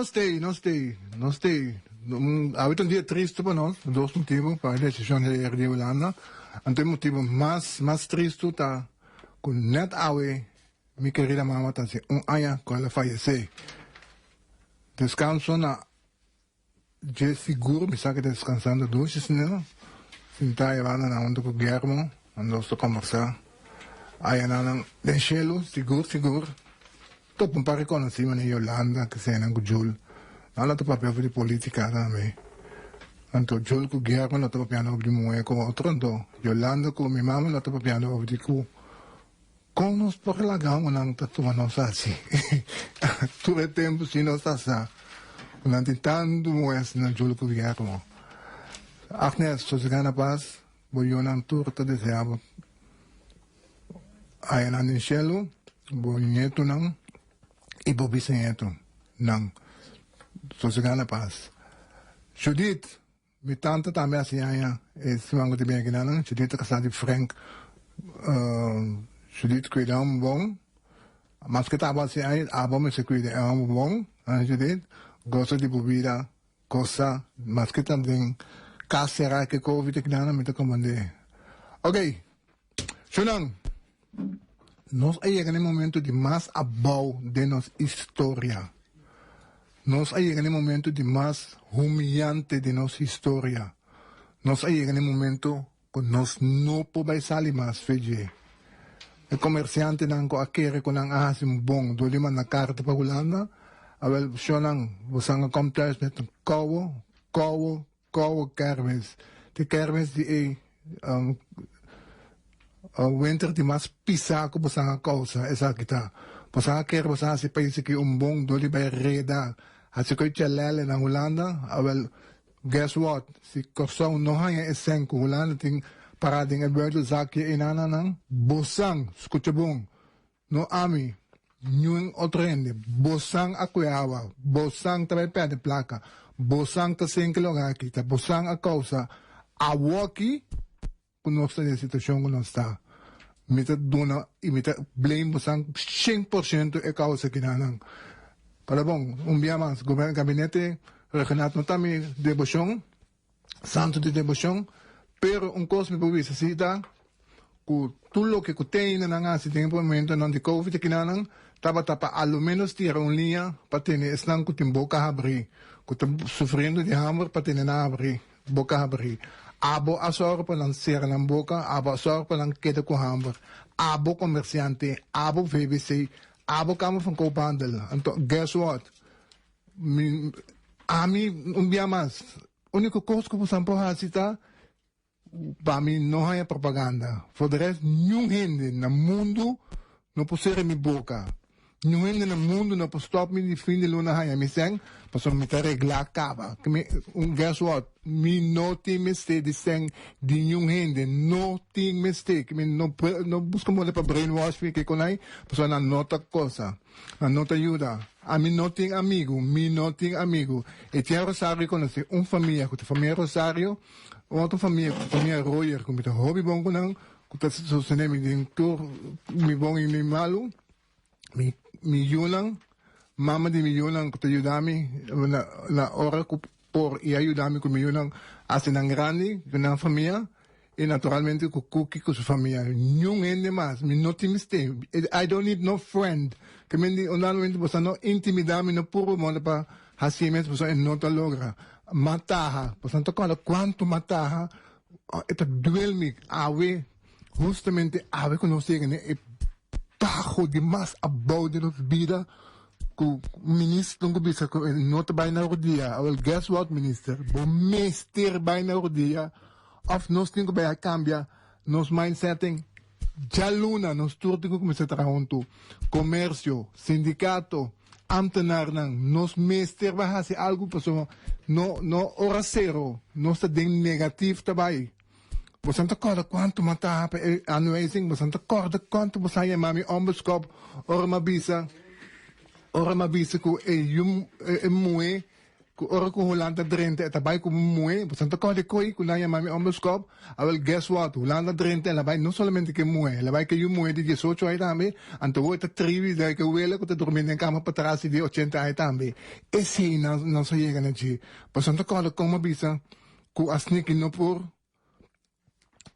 nos t'ei, nos t'ei, nos t'ei. Awe ta un dia tristu pa nos, pa dos motibu, pa e desishon di RD Hulanda, anto e motibu mas mas tristu ta ku nèt awe mi kerida mama ta hasi un aña ku el a fayesé. Deskanso na Dje sigur mi sa ke ta deskansando dushi asina. Sintá e banda nan huntu ku Guillermo, nan dos ta kombersá. Aya nan nan den shelu, sigur sigur. Topa un par di konosí manera Yolanda, Kesena ku Jul. Nan lo ta papia over di politika tambe. Anto Jul ku Guillermo lo ta papiando over di muhé ku otro, anto Yolanda ku mi mama lo ta papiando over di ku Kon nos por laga un nan ta tuma nos haci? Tur e tempu si nos ta sa ku nan tin tantu mues na djul gobierno. Agnes, sosega na pas, bo yunan tur ta desea bo haya nan den shelu, bo ñetunan i bo bisañetunan. Sosega na pas. Judith, Mi tanta tambe a siña aña e siman ku ta bini akinanan. Judith ta kasá di Frank. Judith kuida hòmber bon. Maske ta abo a siña aña, abo mester kuida e hòmber bon, ha Judith? Gosa di bo bida, gosa. Maske ta den kas será ke covid akinanan, mi ta komprendé. Oké, shunan, nos a yega na e momento di mas abou den nos historia. Nos a yega na e momento di mas humiyante den nos historia. Nos a yega na e momento ku nos no por bai sali mas fe dje. E komersiantenan ku a kere ku nan a hasi un bon dor di manda karta pa Hulanda, awel shonnan, bosan a kom thuis met un kowo, kowo, Kowo kermis. Te kermis di e winter di mas pisá ku bosan a kousa esaki ta. Bosan a kere bosan hasi pais aki un bon dor di bai reda hasi ku e chalèlè na Hulanda. Awèl guess what, si Kòrsou no haña e sèn ku Hulanda tin pará den e buidelzakje einanan, bosan skucha bon, No ami, niun otro hende. Bosan a kue awa, bosan ta bai perde plaka, bosan ta senke loga aki, ta bosan a kousa awoki ku nos ta den e situashon ku nos ta. Mi ta duna i mi ta blame bosan 100% e kousa kinanan. Pero bon, un bia mas, gabinete regional no ta mi deboshon. Santu di deboshon, pero un kos mi por bisa si ta ku tur loke ku tene nan hasi den e momentonan di covid akinanan tabata pa a lo menos tira un liña pa tene esnan ku tin boka habrí, ku ta sufriendo di hamber pa tene nan habrí, boka habrí. Abo a sòru pa nan sera nan boka, abo a sòru pa nan keda ku hamber. Abo komersiante, abo VBC, abo Kamer van Koophandel. Anto guess what? Mi, ami un bia mas, único kos ku bosan por hasi ta pa mi no haña propaganda. For de rest, niun hende na mundu no por sera mi boka. Niun hende na mundu no por stòp mi di fin di luna haña mi sèn, pasobra mi ta reglá kaba. Mi, un guess what? Mi no tin mester di sèn di niun hende. No tin mester. Mi no, no buska moda pa brainwash mi ke konai, pasobra nan no ta kosa. Nan no ta yuda. Ami no tin amigu, mi no tin amigu. E tia Rosario konosé un famia ku ta famia Rosario, un otro famia ku ta famia Royer ku mi ta hopi bon ku nan, ku ta sostené mi den tur mi bon i mi malu. Mi mi yunan, mama di mi yunan ku ta yuda mi na na ora ku por i a yuda mi ku mi yunan hasi nan grandi ku nan famia. I naturalmente ku Cookie ku su famia. Niun hende mas. Mi no tin mester. I don't need no friend. Ke men di un dado momento boso no intimida mi no purba moda pa hasi mes pasobra e no ta logra. M'a taha. Boso no ta kòrda kuantu m'a taha. E ta duel mi awe, hustamente awe ku nos yega na e baho di mas abou di nos bida ku minister ku bisa ku e no ta bai na rodia. Awel guess what minister, bo mester bai na rodia. Of nos tin ku bai a kambia nos mindsetting? Djaluna nos tur tin ku kuminsá traha huntu. Komersio, sindikato, ámtenarnan, nos mester bai hasi algu pasobra no no ora sero nos ta den negatif ta bai. Boso ta kòrda kuantu mi a traha pa e aanwijzing? Boso ta kòrda kuantu boso a yama mi òmberskòp ora mi a bisa ora mi a bisa ku e yu e muhé. ku ora ku Hulanda drenta e ta bai ku muhé, boso no ta kòrda e koi ku nan yama mi òmberskòp? Awel guess what, Hulanda drenta el a bai no solamente ku e muhé, el a bai ku e yu muhé di diesocho aña tambe, anto awor e ta tribi di ku e wela ku ta durmi den kama patras di ochenta aña tambe. Esei nan nos a yega na dje. Boso no ta kòrda kon mi a bisa ku asniki no por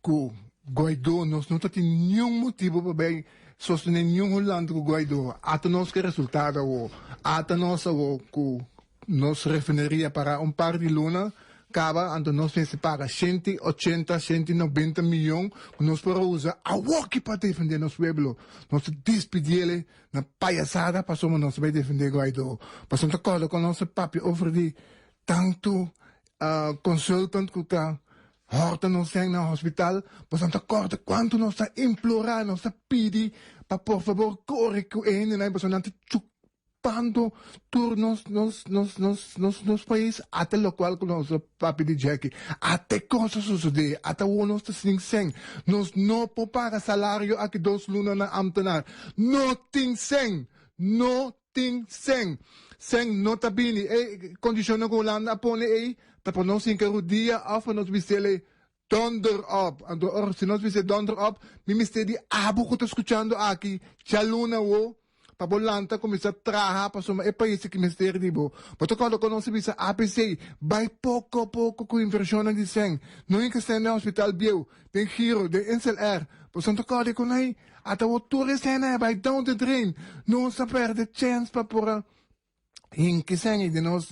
ku Guaidó nos no ta tin niun motibu pa bai sostené niun Hulanda ku Guaidó. Ata nos ke resultado awo. Ata nos awo ku nos refineria para un par di luna kaba anto nos mester paga shenti ochenta, shenti nobenta miyon ku nos por a usa awoki pa defendé nos pueblo. Nos ta dispidiele na payasada pasobra nos ta bai defendé Guaidó. Pasobra no ta kòrda kon nos a papia over di tantu consultant ku ta Horta nos den na hospital, boso ta corda cuanto nos ta implora, nos ta pidi pa por favor core cu e hendenan, pasobra nan ta chupando tur nos nos nos nos nos nos pais, ata locual cu nos a papia di Jacky, ata e cos a sucede, ata awor nos ta sin cen, nos no por paga salario aki dos luna na ambtenaar, no tin cen, no Tin sèn. Sèn no ta bini. E kondishonnan ku Hulanda a pone ei ta pa nos hinka rudia òf pa nos bis'el ei donder op. Anto ora si nos bis'é donder op, mi mester di abo ku ta skuchando aki djaluna awo pa bo lanta kuminsá traha pasobra e pais aki mester di bo. Bo ta kòrda ku nos a bisa APC bai poko poko ku invershonnan di sèn. No hinka sèn den hospital bieu, den Giro, den Insel Air. Boso no ta kòrda ku nan Ata bo tur esena e bai down the drain. Nos a perde chens pa por a hinki sèn den nos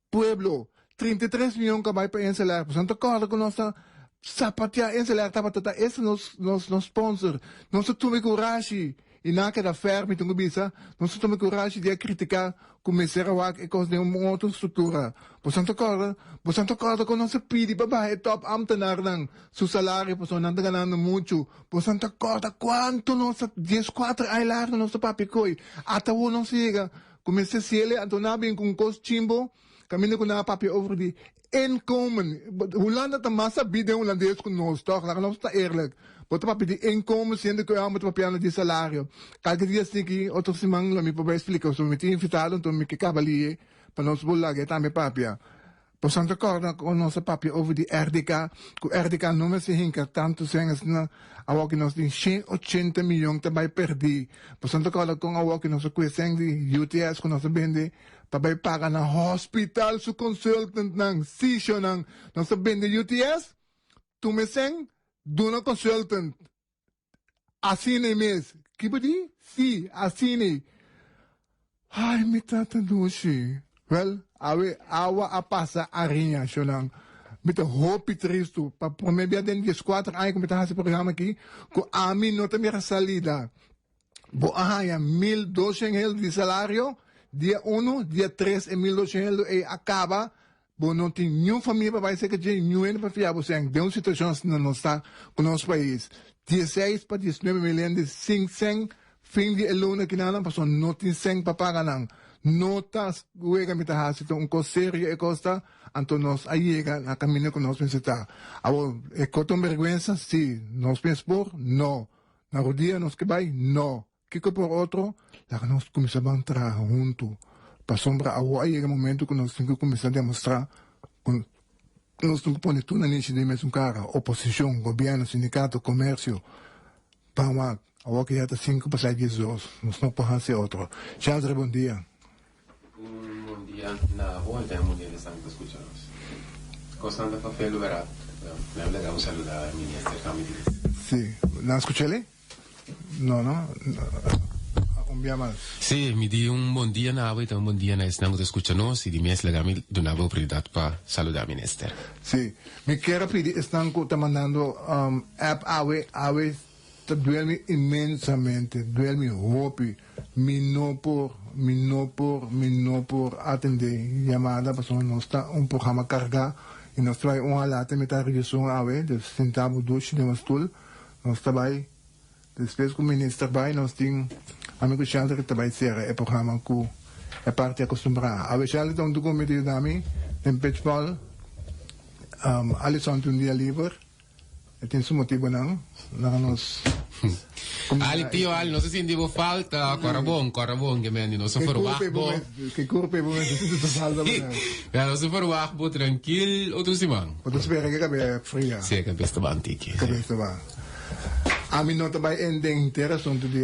pueblo. 33 miyon ku a bai pa Insel Air. Pasobra no ta kòrda ku nos ta sapatia Insel Air tabata ta ese nos nos nos sponsor. Nos ta tuma e kurashi i nan a keda fèr mi tin ku bisa. Nos ta tuma e kurashi di a kritiká ku mester a wak e kos den un otro struktura. Boso ta kòrda? Boso ta kòrda ku nos a pidi pa baha e tòp ámtenarnan su salario pasobra nan ta ganando muchu? Boso ta kòrda kuantu nos a dieskuater aña largu nos ta papia koe? Ata awor nos a yega ku mester siele anto nan a bin ku un kos chimbo kaminda ku nan a papia over di inkomen. Hulanda ta mas sabí den hulandes ku nos tòg? Laga nos ta eerlijk. Bo ta papia di inkomen siendo ku e hòmber ta papiando di salario. Kalke dia asiki otro siman lo mi por bai splika pasobra mi tin invitado anto mi ke kaba lihe pa nos por laga e tambe papia. Boso ta kòrda ku nos a papia over di RDK ku RDK no mester hinka tantu sèn asina awor ku nos tin 180 miyon ta bai pèrdí. Boso ta kòrda kon awor ku nos a kue sèn di UTS ku nos a bende pa bai paga na hospital su consultantnan, sisionan. Nos a bende UTS, tuma e sèn, duna consultant. Asina e mes. Ki bo di? Si, asina e. Ai, mi tata dushi. Wel, awe awa a pasa ariña, shonnan. Mi ta hopi tristu. Pa prome bia den dieskuater aña ku mi ta hasi programa aki, ku ami no ta mira salida. Bo a haña 1200 heldu di salario, dia unu, dia tres e 1200 heldu ei a kaba, Bo no tin niun famia pa bai serka dje, niun hende pa fia bo sèn. Den un situashon asina nos ta ku nos pais. Dieseis pa diesnuebe mil hende sin sèn fin di e luna kinanan pasobra no tin sèn pa paga nan. No ta wega mi ta hasi, ta un kos serio e kos ta, anto nos a yega na kaminda ku nos mester ta. Awor, e kos ta un bèrgwensa? Si. Nos mes por? No. Na rudia nos ke bai? No. Kiko por otro, laga nos kuminsá ban traha huntu, pasobra awor a yega e momento ku nos tin ku kuminsá demostrá ku nos tin ku pone tur nanishi den mesun kara, oposishon, gobièrnu, sindikato, komersio. Ban wak, awor ku ya ta sinku pasá e diesdos, nos no por hasi otro. Sheldry, bon dia. Un bon dia na bo i tambe un bon dia na esnan ku ta skucha nos. Kosnan ta fafel berat, mi a laga un saluda minister tambe di. Si, nan skuch'el? No, no. Un bia mas. Sí, mi di un bon dia na abo i tambe un bon dia na esnan ku ta skucha nos i di mes laga mi duna bo oportunidat pa saludá minister. Sí, mi kier a pidi esnan ku ta mandando app awe, awe ta duel mi inmensamente, duel mi hopi. Mi no por, mi no por, mi no por atendé yamada pasobra nos ta un programa kargá i nos ta bai un halate mitar di esun awe, dus sinta bo dushi den bo stul. Nos ta bai, despues ku minister bai nos tin amigo Sheldrick ta bai sera e programa ku e parti acostumbrá. Awe Sheldrick ta huntu ku mi ta yuda mi den pitchball. Alison tin un dia liber. E tin su motibonan, laga nos cuminsa. Ali, tio Ali, nos a sinti bo falta. Cora bon, cora bon, ke mende. Nos a verwacht bo. Ke curpa e bo mester sinti su falta bo nan. Ya, nos a verwacht bo trankil otro siman. Bo ta spera ke kabes fria. Si, e kabes ta ban tiki. Kabes ta ban. Ami no ta bai en den henter asunto di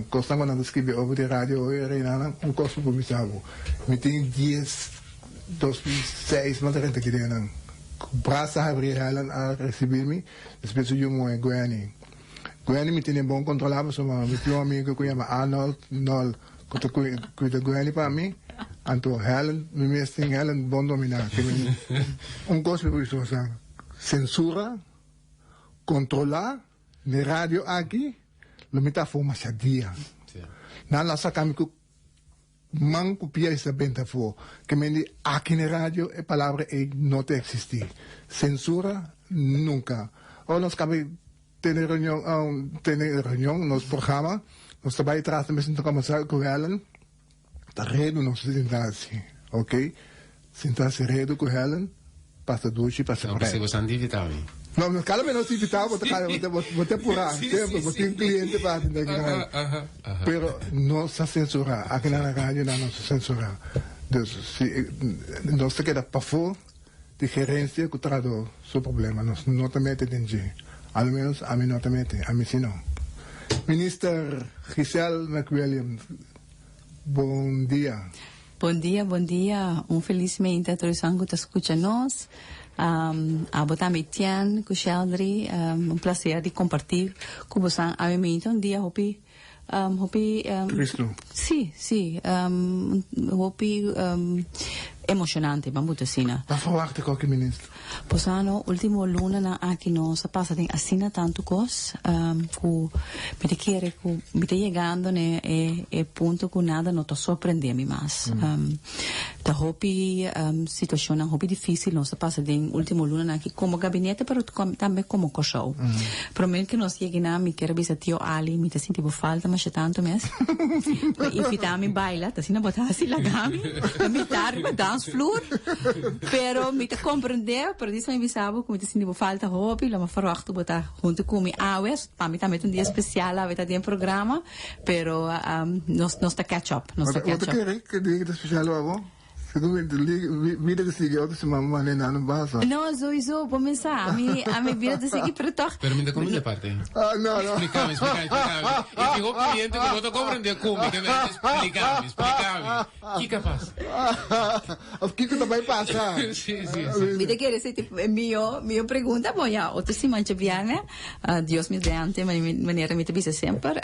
cosnan cu nan ta scribi over di radio hoy, Reinanan. Un cos mi por bisa bo. Mi tin dies, 2006, mas renta ki den nan. Brasa habrí Helen a recibi mi, despues su yu muhe Gwenny. Gwenny mi tene bon controla pasobra mi tin un amigo cu yama Arnold Nol cu ta cuida Gwenny pa mi, anto Helen mi mes tin Helen bon domina. Un cos mi por bisa boso, censura, controla n'e radio aki lo mi ta afo masha dia. Nan lo a saca mi cu. Man ku pia esta benta afó. Ke men di aki na e radio e palabra ei no ta eksistí. Sensura nunka. Ora nos kaba di tene reunion tene reunion nos programa nos ta bai tras tambe sinta kombersá ku Helen ta redu nos ta sinta hasi oke sinta hasi redu ku Helen pasa dushi pasa No prèt. p'esei bo san invitá mi. No no kada bes nos invitá bo ta kada bo ta purá semper bo tin cliente pa hasi daki nan. Pero no sa censurá. Aki na radio nan no sa censurá. Dus si nos ta keda pafó di gerencia cu trahador su problema. Nos no ta mete den dje. A lo menos ami no ta mete. Ami si no. Minister Giselle McWilliams, bon dia. Bon dia, bon dia. Un felis meinta tur esun cu ta scucha nos. Abo tambe Etienne cu Sheldry. Un placer di comparti cu bosan awe meinta. Un dia hopi, hopi. Tristo. Si, si. Hopi emocionante, ban buta asina. Bo verwachta koki, minister? Bosano, ultimo lunanan aki nos a pasa den asina tantu kos ku mi ta kere ku mi ta yegando n'e e punto ku nada no ta sorprende mi mas. Ta hopi situashonnan hopi difisil nos a pasa den ultimo lunanan aki komo gabinete pero tambe komo Kòrsou. Promé ku nos yega einan mi kier a bisa tio Ali mi ta sinti bo falta masha tantu mes. Bo invitá mi baila, ta asina bo ta hasi laga mi ta mitá riba dansvloer. Pero mi ta comprende, pero disa mi bisa bo cu mi ta sinti bo falta hopi, lo mi verwacht bo ta hunto cu mi awe, pa mi tambe ta un dia especial awe ta den programa, pero nos nos ta catch up, nos ta Bo catch ta up. kere cu dia ta especial pa bo? Segun mi vida ta sigui otro siman bo manda e nano basa. No, sowieso, bo mi sa, ami ami vida ta sigui pero toch. Pero mi ta comprende parte. Ah, no, no. Explicami, explicami, explicami. Y tin hopi cliente cu no ta comprende cu mi, ke mi explicami, explicami. Kiko a pasa? Of kiko ta bai pasa? Sí, sí, sí. Mi ta kere si tipo mihó mihó pregunta bon ya otro siman djabièrnè Dios mediante manera mi ta bisa semper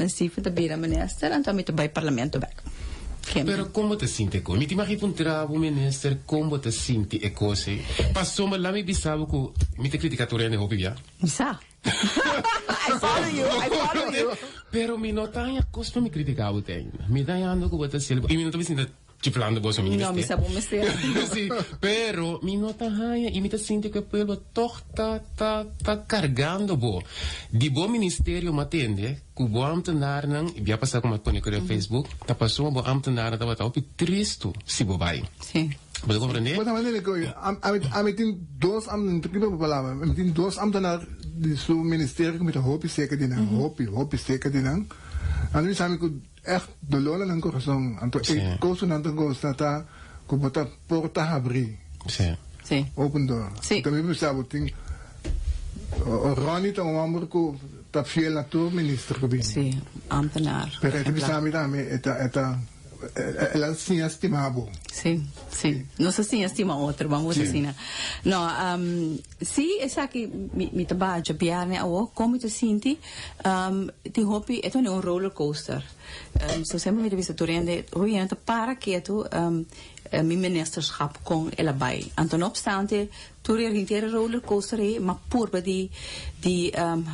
Stephen ta bira minister anto mi ta bai parlamento bek. Pero kon bo ta sinti e kos? Mi ta imagina puntra bo minister kon bo ta sinti e kos ei. Pasobra la mi bisa bo ku mi ta kritika tur hende hopi bia. Mi sa. I follow you, I follow you. Pero mi no ta haña kos pa mi kritika bo te ainda. Mi ta hañando ku bo ta sel i mi no ta bisa sinta chiflando boso mi No, mi sa bo mester. Sí, pero mi no ta haña i mi ta sinti ku e pueblo tog ta ta ta kargando bo. Di bo ministerio mi a tende ku bo ambtenarnan, i bia pasá ku mi a pone ku den Facebook, ta pasobra bo ambtenarnan tabata hopi tristu si bo bai. Sí. Bo ta komprendé? Bo ta manera ku ami ami tin dos ambtenar, mi ta palabra, mi tin dos ambtenar di su ministerio ku mi ta hopi seka di nan, hopi, hopi seka di nan. Anto mi sa mi ku ègt doló na nan kurason. Anto e kos ku nan ta gosta ta ku bo ta porta habrí. Sí. Sí. Open door. Sí. Anto mi bisa bo tin Ronnie ta un hòmber ku ta fiel na tur minister ku bini. Sí, ambtenar. Pero e ta bisa mi tambe e ta e ta. El a siña stima bo. Sí, sí. Nos a siña stima otro, bamos Sí. asina. No, sí, esaki mi ta baha djabièrnè awor, kon mi ta sinti, tin hopi, e ta un roller coaster. So semper mi ta bisa tur hende, hopi hende ta para ketu, mi ministerschap kon el a bai. Anto no obstante, Tur e henter e roller coaster ei m'a purba di di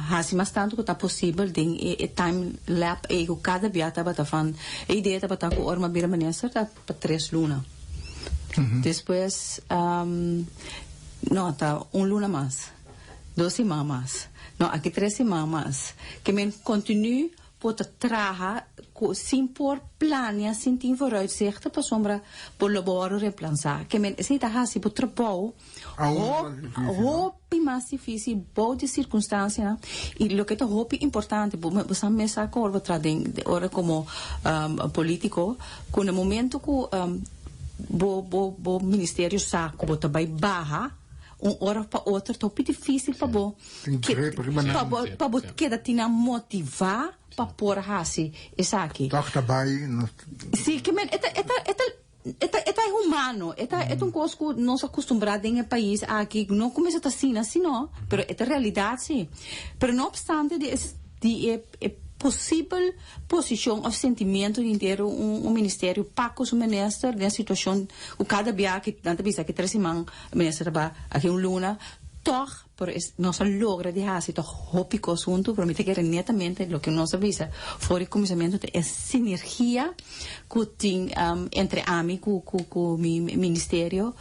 hasi mas tantu ku ta posibel den e e time lap ei ku kada bia tabata van e idea tabata ku ora m'a bira minister ta pa tres luna. Despues no ta un luna mas, dos siman mas, no aki tres siman mas. Ke men kontinu. Bo ta traha ku sin por plania, sin tin vooruitzichten, pasobra bo lo bo wòrdu reemplansá. Ke men esei ta hasi bo trabou hopi mas difísil bou di sirkunstansianan. I loke ta hopi importante, bo bo sa mes sa ku ora bo traha den ora komo polítiko, ku na momento ku bo bo bo ministerio sa ku bo ta bai baha un ora pa otro, ta hopi difísil pa bo. Pa bo keda tina motivá pa por hasi esaki. Tòg ta bai nos. Sí, ke men e ta e ta e ta e ta e ta humano, e ta e ta un kos ku nos a kustumbrá den e pais aki, no ku mester ta asina sino, pero e ta realidat sí. Pero no opstante di e di e e posibel posishon òf sentimentu di henter un un ministerio pa ku su minister den situashon ku kada bia ki nan ta bisa ki tres siman minister ta bai aki un luna, tòg Pero es nos a logra di haci toch hopi cos hunto, pero mi ta kere netamente loke nos a bisa for di cuminsamiento ta e sinergia cu tin entre ami cu cu cu mi ministerio,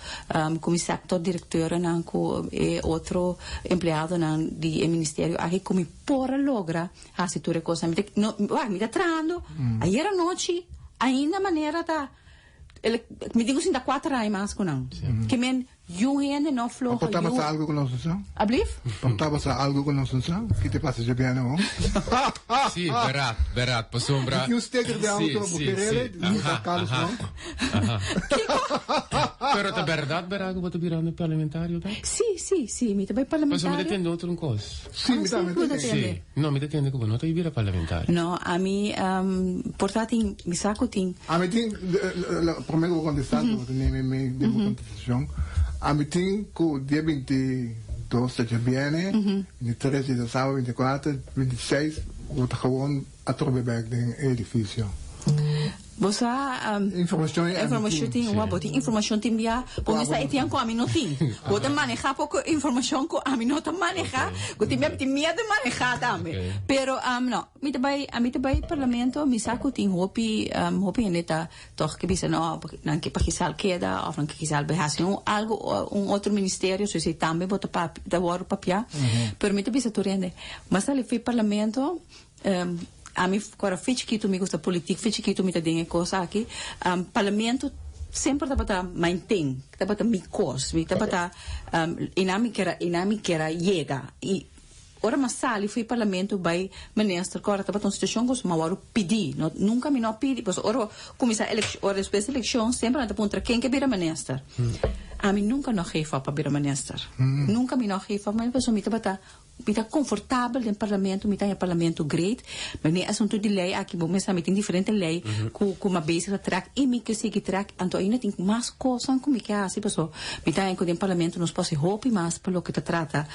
cu mi sector directeurnan, cu e otro empleadonan di e ministerio aki cu mi por a logra haci tur e cosnan. Mi ta no wak mi ta trahando ayer anochi ainda manera ta mi tin cu sinta cuater aña mas cu nan. Ke men Yu hende no floha yu. Por tabata algo ku nos no sa? Ablief? Por tabata algo ku nos no sa? Ki te pasa djabièrnè awor? Sí, berat, berat, pasobra. Mi tin un sticker di auto, bo kerele? Mi ta Carlos no. Kiko? Pero ta bèrdat, bèrdat ku bo ta birando parlamentario bèk? Sí, sí, sí, mi ta bai parlamentario. Pasobra mi ta tende otro un kos. Sí, mi tambe ta tende. Sí, no, mi ta tende ku bo no ta bira parlamentario. No, ami por ta tin, mi sa ku tin. Ami tin, prome ku bo kontestá, bo ta neme mi den bo kontestashon. Ami tin ku dia 22 ta djabièrnè, 23 djasabra, 24, 26 bo ta gewon atrobe bèk den e edifisio. Bo sa Informacion e ami tin. tin, bo tin informacion tin bia, bo mester e tian ku ami no tin. Bo ta maneha poko informacion ku ami no ta maneha, ku tin bia mi tin miedu di maneha tambe. Pero no, mi ta bai, ami ta bai parlamento, mi sa ku tin hopi, hopi hende ta tòg ke bisa no, nan ke pa Gisal keda òf nan ke Gisal bai hasi un algu, un otro ministerio, so esei tambe bo ta papia, ta wòrdu papia. Pero mi ta bisa tur hende, mas sali fi parlamento, Ami ku ora fe chikitu mi gusta politik, fe chikitu mi ta den e kos aki. Parlamento semper tabata mijn ting, tabata mi kos, mi tabata einan mi kier a einan mi kier a yega. I ora mi a sali for di parlamento bai minister ku ora tabata un situashon ku mi a wòrdu pidi, no nunka mi no a pidi pasobra ora bo kuminsá elekshon ora despues di elekshon semper nan ta puntra ken ke bira minister. Ami nunka no a geef op pa bira minister, nunka mi no a geef op pasobra mi tabata Mi ta confortabel den parlamento, mi ta haña parlamento great, ma den e asunto di ley aki bo mester mi tin diferente ley cu cu mi a bezig ta trek y mi ke sigui trek, anto ainda tin mas cosnan cu mi ke haci paso mi ta haña cu den parlamento nos por haci hopi mas pa loke ta trata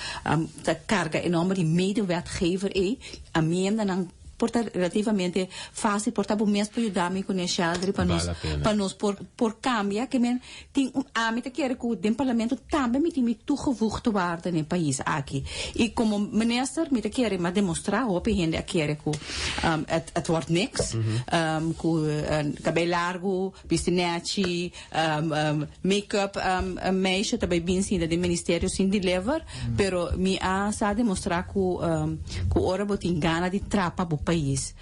ta carga e nomber di medewetgever ey, amiendanan por ta relativamente facil, por ta bo mes por yuda mi cu ne Sheldry pa nos pa nos por por cambia ke men Tin un ami ta kere ku den parlamento tambe mi tin mi toegevoegde waarde den e pais aki. I komo minister mi ta kere mi a demostrá hopi hende a kere ku het het wordt niks, ku kabei largu, bisti nèchi, make-up meisje ta bai bin sinta den ministerio sin deliver, pero mi a sa demostrá ku ku ora bo tin gana di trapa bo pais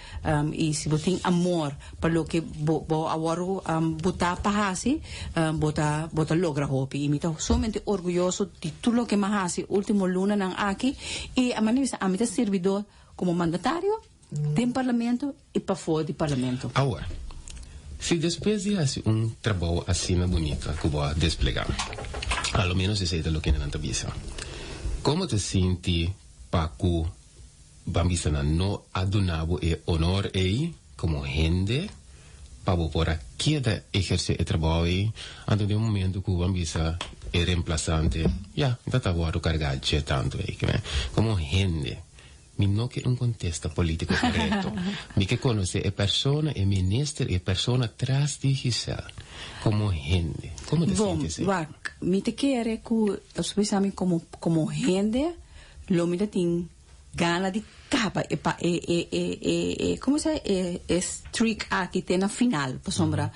i si bo tin amor Pa loke bo bo a wòrdu butá pa hasi, bo ta bo ta logra hopi. I mi ta sumamente orguyoso di tur loke mi a hasi último lunanan aki. I a manera bisa ami ta sirbidó komo mandatario den parlamento i pafó di parlamento. Awor, si despues di hasi un trabou asina bunita ku bo a desplegá, a lo ménos esei ta loke nan ta bisa, kon bo ta sinti pa ku Ban bisa nan no a duna bo e honor ei como hende pa bo por a keda eherce e trabou ei, anto den un momento cu ban bisa e reemplazante ya ta ta wordo carga dje tanto ei. Como hende mi no ke un contesta politico corecto, mi ke conoce e persona, e minister, e persona tras di Giselle como hende. Como ta Bon, sinti esei? wak, mi ta kere cu ta bisa mi como como hende lo mi ta tin gana di caba e pa e e e e e como se e e streak aki te na final pasobra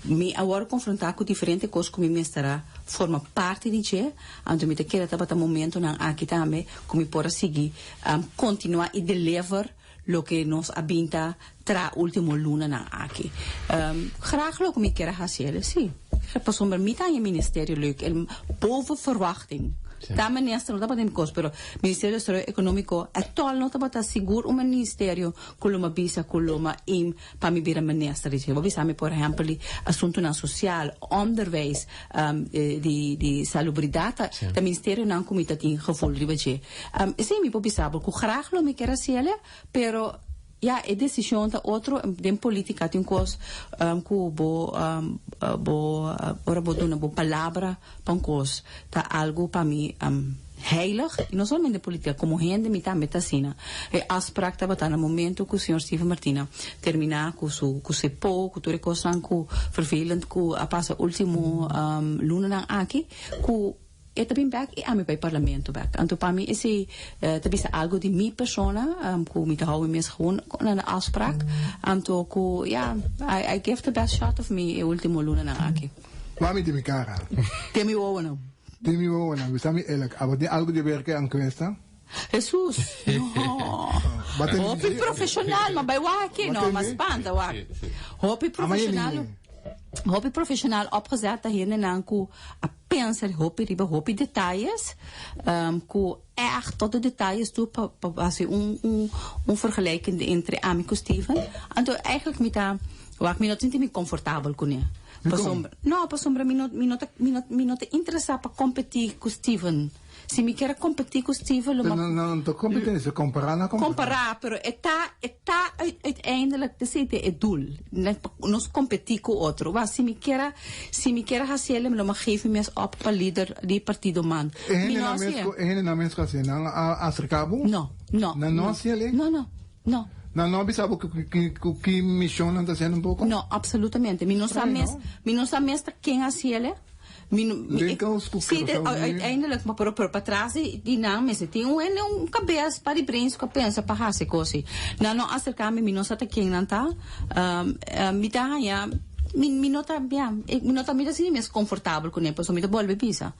mi a worde confronta cu diferente cos cu mi mester a forma parti di dje anto mi ta kere tabata momentonan aki tambe cu mi por a sigui continua y deliver. Loke nos a bin ta traha ultimo lunanan aki. Graag loke mi kier a haci el, si. Pasobra mi ta haña ministerio leuk, el boven verwachting. Ta minister no tabata mi cos, pero Ministerio di Desaroyo Economico actual no tabata sigur un ministerio cu lo mi bisa cu lo mi aim pa mi bira minister. Dice, bo bisa mi por ehempel di asuntonan social, onderwijs, di di salubridad ta ministerionan cu mi ta tin gevoel riba dje. Esey mi por bisa bo cu graag lo mi kier haciele, pero ya e decision ta otro. Den politica tin cos cu bo bo ora bo duna bo palabra pa un cos ta algo pa mi heilig, y no solamente den politica, como hende mi tambe ta asina. E afspraak tabata na momento cu señor Steven Martina termina cu su cu sepo, cu tur e cosnan cu vervelend cu a pasa ultimo lunanan aki, cu e ta bin bek y ami bai parlamento bek. Anto pa mi esey ta bisa algo di mi persona, cu mi ta hou mi mes gewoon na de afspraak. Anto cu ya, I give the best shot of me e ultimo lunanan aki. Mami di mi cara. Den mi wowonan. Den mi wowonan. Bisa mi eerlijk, abo tin algo di ber cu e encuesta? Jesus, no. Hopi profesional, ma bai wak aki, no, ma spanta wak. Hopi profesional, hopi profesional opgezet ta hendenan cu a pensa hopi riba hopi detayes, cu echt tot de detayes toe pa pa haci un un un vergelijking entre ami cu Steven. Anto eigenlijk mi ta wak mi no sinti mi comfortabel cune. Pasobra, no, pasobra mi no mi no ta mi no mi no ta interesa pa competi cu Steven. Si mi kier a competi cu Steven lo ma. No, no, no ta competencia, compara na compara. Compara, pero e ta, e ta uiteindelijk te esey ta e doel. Nos competi cu otro. Wa, si mi kier a, si mi kier a haci el, lo ma geef mi mes op pa lider di partido man. E hende nan mes cu, e hende nan mes cu haci, nan a acerca bo? No, no. Nan no haci el? No, no, no. Nan no a bisa bo cu cu ki mision nan ta haciendo un poco? No, absolutamente. Mi no sa mes, mi no sa mes ta ken haci el. Mi no, mi, Den kos ku sí, de, Curaçao mi. uiteindelijk, maar pero, pero patras di, di nan mester tin un hende, un kabes pa di brains ku a pensa pa hasi kos ei. Nan no aserká mi, mi no sa ta ken nan ta. Mi ta haña, mi, mi no ta, ya, mi no ta, mi ta sinti mes komfortabel kuné, pasobra mi ta bolbe bisa,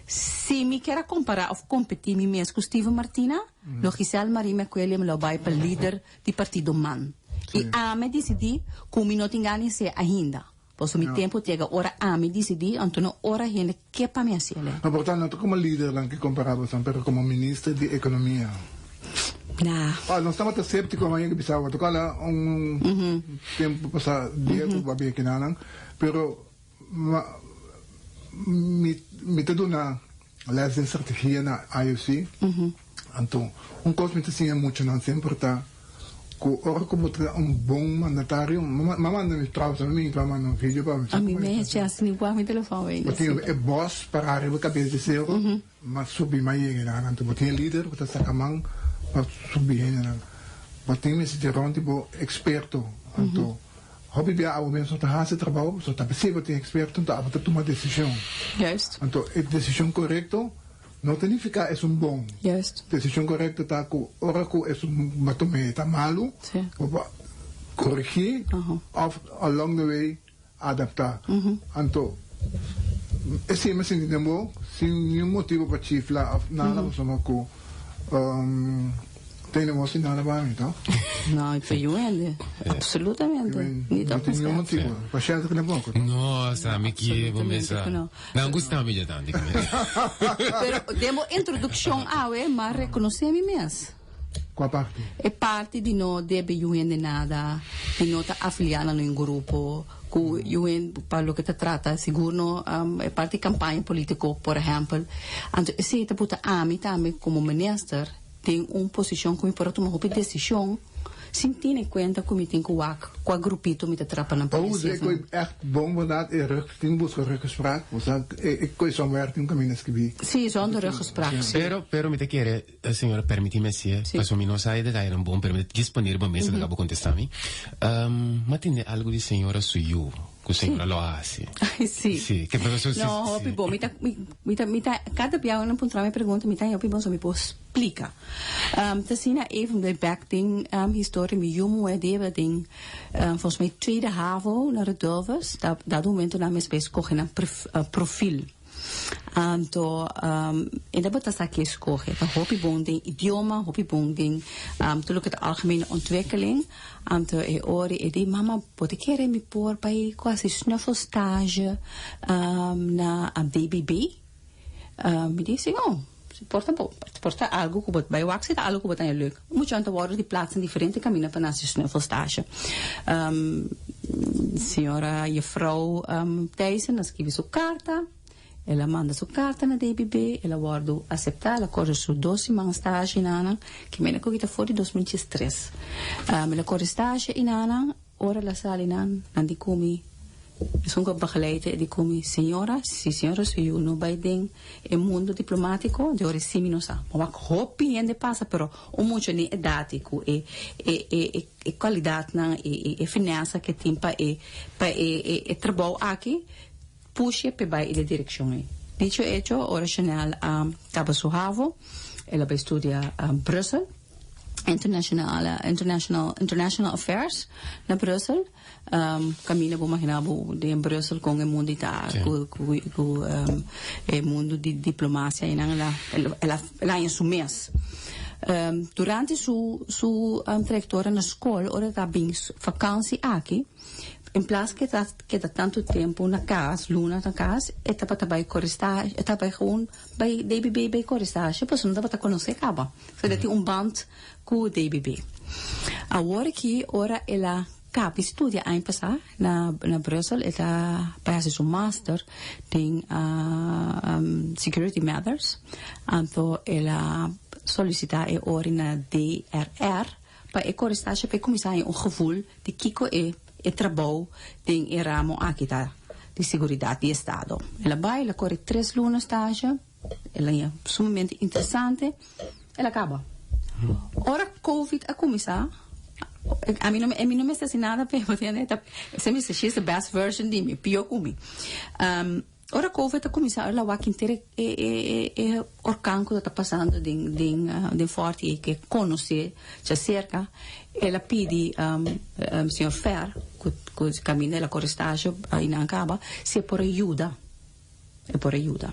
si mi kier a kompará òf kompetí mi mes ku Steven Martina, lo Giselle Marie McWilliam lo bai pa lider di partido man. I ami a disidí ku mi no tin gana di hasié ainda. Pasobra mi tempu ta yega ora ami disidí, anto no ora hende ke pa mi hasiel. No por ta no ta komo lidernan ke kompará boso, pero komo minister di ekonomia. Nah. Ah, nos tabata séptiko maña ke bisa bo, tokala un tempu pasá dia ku bo a bin akinanan, pero ma mi mi ta duna les den strategia na IOC, anto un kos mi ta siña muchanan semper ta Cu ora cu bo ta un bon mandatario, ma manda mi trouwens a mi pa manda un video pa mi. A mi me chance ni wak mi telefon ainda. Bo tin e bos para riba cabes di cero, ma subi ma yega nan. Anto bo tin e lider cu ta saca man pa subi hendenan. Bo tin mester di rond di bo experto. Anto hopi bia abo mes no ta haci trabao, pasobra ta p'esey bo tin experto, anto abo ta tuma decision. Juist. Anto e decision corecto No ta nifiká esun bon. Juist. Desishon korekto ta ku ora ku esun bo tum'é ta malu, bo por korigí òf along the way adaptá. Anto esei mi sinti den bo sin niun motibu pa chifla òf nada pasobra ku Tene bo sin nada pa mi, to? No, pa yu hende. Absolutamente. Ni No tin niun motibu. Pa shelter tampoco, to? No, sa mi kie bo mesa. Nan gusta mi dja tanti. Pero den bo introduccion awe, m'a reconoce mi mes. Cua parti? E parti di no debe yu hende nada, di no ta afilia na nun grupo, cu yu hende, pa loke ta trata, sigur no, e parti campaña politico, por ehempel. Anto esey ta buta ami tambe como minister den un posicion cu mi por a tuma hopi decision sin tene cuenta cu mi tin cu wak cua grupito mi ta trapa nan pa Oude, e koe echt bon bondad e rug tin busca ruggespraak, bo sa e koe somewhere tin un caminda skibi. Sí, zonder ruggespraak, sí. Pero, pero mi ta kere, señora, permiti mi hacié, Sí. pasobra mi no sa e detayenan bon, pero mi ta djis poner bo mesa ta bo contesta mi. M'a tende algo di señora su yu, cu señora lo a haci. Sí. Sí, ke pero su, sí, No, hopi sí. bon. Mi ta, mi, mi ta, mi ta, cada bia nan puntra mi pregunta, mi ta hopi bon, so mi por splika. Ta asina even bij back den historia, mi yu muhé debe den, volgens mij tweede havo na Rudolphus, dat, dat momento nan mes bay scoge nan profiel. Anto um, e tabata sa ki scoge. Ta hopi bon den idioma, hopi bon den tur loke ta algemene ontwikkeling. Anto e ori e di, mama, bo ta kere mi por bai ku hasi snuffelstage na DBB? Mi di, si, oh, por ta bo, por ta algu ku bo bai wak si ta algu ku bo ta haña leuk. Muchanan ta wòrdu di plaats na diferente kaminda pa nan hasi snuffelstage. Señora juffrouw Thijssen a skibi su karta. El a manda su karta na DBB, el a wòrdu aseptá, el a kore su dos siman stage einan, ke mene ku kita for di 2003. El a kore stage einan, ora el a sali nan, nan di ku mi, esun ku a begeleid e di ku mi, Señora, si señora su yu no bai den e mundu diplomátiko, di ora sí mi no sa. Mi wak hopi hende pasa, pero un mucha den edat i ku e e e e kualidatnan, e e e finesa ke tin pa e pa e e e trabou aki, Push'e p'e bai e direkshon ei. Dicho hecho, ora Chanel a kaba su havo, el a bai studia Brussel, internationale, international, international affairs na Brussel. Kaminda bo magina bo den Brussel kon e mundu ta, ku, ku, ku e mundu di diplomasia einan el a, el a, el a haña su mes. Durante su, su trayektoria na skol, ora e ta bin vakansi aki, En plas ke ta keda tantu tempu na kas, luna na kas, e tabata bai kore stage, e tabata bai gewoon bai DBB bai kore stage, pasobra no tabata konosé kaba. So el a tin un band ku DBB. Awor aki ora el a kaba di studia aña pasá na na Brussel, e ta bai hasi su master den Security Matters, anto el a solisitá e ori na DRR Pa e kore stasje pa e kuminsá haña un gevoel di kiko e e trabou den e ramo aki ta di seguridat di estado. El a bai, el a kore tres luna stasje, el a haña sumamente interesante, el a kaba. Ora covid a kuminsá, ami no mi no mester hasi nada p'e, se mi she is the best version di mi, pio ku mi. Ora covid a cuminsa el a wak henter e e e orkan cu ta pasando den den den Forti y ke conoce djacerca, el a pidi señor Fer cu cu caminda el a core stage aynan caba si e por a yuda, e por a yuda.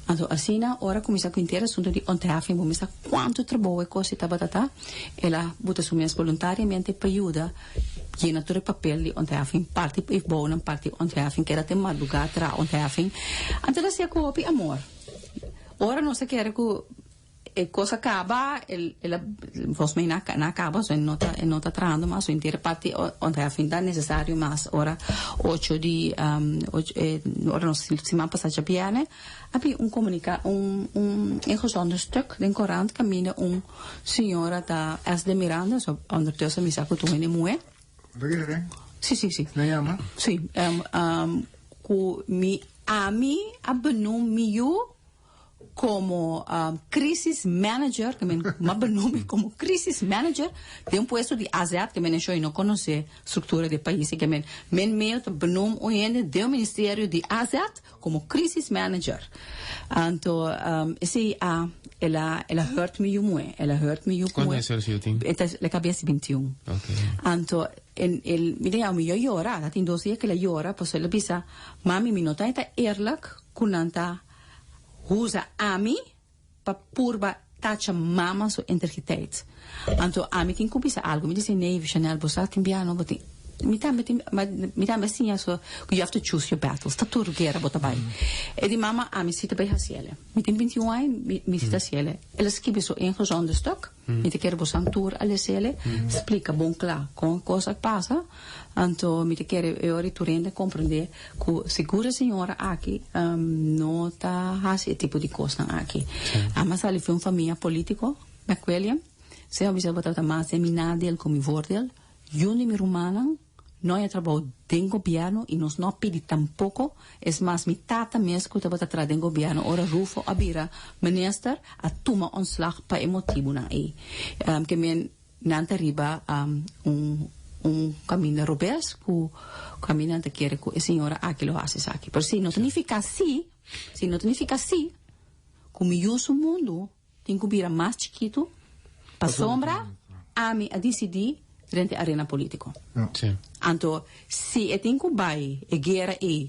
Anto asina ora cuminsa cu henter asunto di ontheffing bo mester sa cuanto trabou e cos tabata ta, el a buta su mes voluntariamente pa yuda. Yena tur e papel di ontheffing, parti pa e bounan, parti ontheffing, keda te madrugá traha ontheffing. Anto el a hasié ku hopi amor. Ora nos a kere ku e kos a kaba, el el a, volgens mij na a kaba, so e no ta e no ta trahando mas, so henter e parti ontheffing ta nesesario mas ora ocho di ocho ora nos siman pasá djabièrnè a bin un komunika un un ingezonden stuk den korant kaminda un Señora ta SD Miranda, so ondertussen mi sa cu tur hende muhe. Bo ta kere? Si, si, si. Nan yama? Si. Cu mi, ami a benoem mi yu como crisis manager, ke men m'a benoem mi como crisis manager den un puesto di AZ, ke men esho y no conoce structura di e pais, ke men men meo ta benoem un hende den un ministerio di AZ Como crisis manager. Anto esey a el a el a hurt mi yu muhe. El a hurt mi yu Cuanto aña su yu tin? E ta la cabeza 21. Okay. Anto en el mi ta yama mi yu a yora. Ta tin dos dia cu el a yora pasobra el a bisa, Mami mi no ta eta eerlijk cu nan ta usa ami pa purba tacha mama su integriteit. Anto ami tin cu bisa algo. Mi dici, Nee, Chanel, bo sa tin bia no, bo tin. Mi tambe tin, ma mi tambe a siña so cu you have to choose your battles. Ta tur guera bo ta bay. E di, Mama, ami si ta bay haciele. Mi tin 21 aña, mi, mi si ta haciele. El a skibi su ingezonden stuk. Mi ta kere bosan tur a lesele, splika bon kla kon e kos a pasa. Anto mi ta kere e ora tur hende a komprendé ku sigur e señora aki no ta hasi e tipo di kosnan aki. Ami a sali for un famia polítiko, McWilliam. Señor bisa bo tabata mas den mi nadeel ku mi voordeel. Yun di mi rumannan no haya trabou den gobierno y nos no a pidi tampoco, es mas mi tata mes cu tabata traha den gobierno ora Rufo a bira minister a tuma ontslag pa e motibunan ey. Ke men nan ta riba un un caminda robes cu caminda nan ta kere cu e señora aki lo haci esaki. Pero si no ta nifica si, si no ta nifica si cu mi yu su mundo Tin cu bira mas chikitu pasobra ami a dicidi drenta e arena politico. Anto si e tin cu bay e guera ey.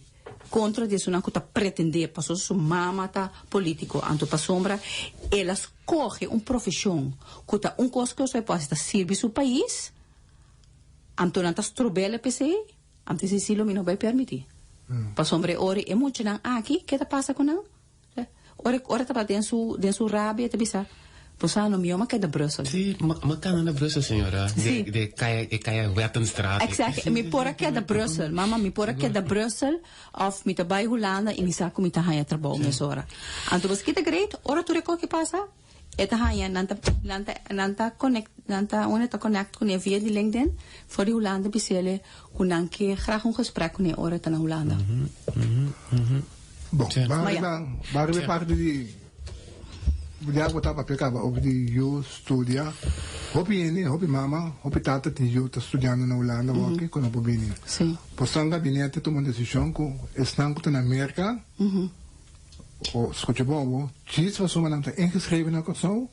kontra di esunnan ku ta pretendé pasobra su mama ta polítiko anto pasobra el a skohe un profeshon ku ta un kos ku e por hasi ta sirbi su pais anto nan ta strob'el p'esei anto esei si lo mi no bai permití pasobra e ora e muchanan aki ke ta pasa ku nan? Ora ora tabata den su den su rabia e ta bisa, Bo sa no mihó m'a keda Brussel. Sí, m'a kana na Brussel señora, de de kaya e kaya Wettenstraat. Exacto, mi por a keda Brussel, mama mi por a keda Brussel of mi ta bai Hulanda y mi sa cu mi ta haya trabou mesora. Anto bo sa kita great, ora tur e koki pasa, e ta haya nan ta nan ta nan ta connect nan ta unda ta connect cune via di LinkedIn for di Hulanda bisele cu nan ke graag un gesprek cune ora e ta na Hulanda. Bon, ban riba, ban riba e parti di ya bo ta papia kaba over di yu studia. Hopi hende, hopi mama, hopi tata tin yu ta studiando na Hulanda awor ku no por bini. Por gabinete tuma un desishon ku esnan ku ta na Merka, o skucha bon bo, djis pasobra nan ta ingeschreven na Kòrsou,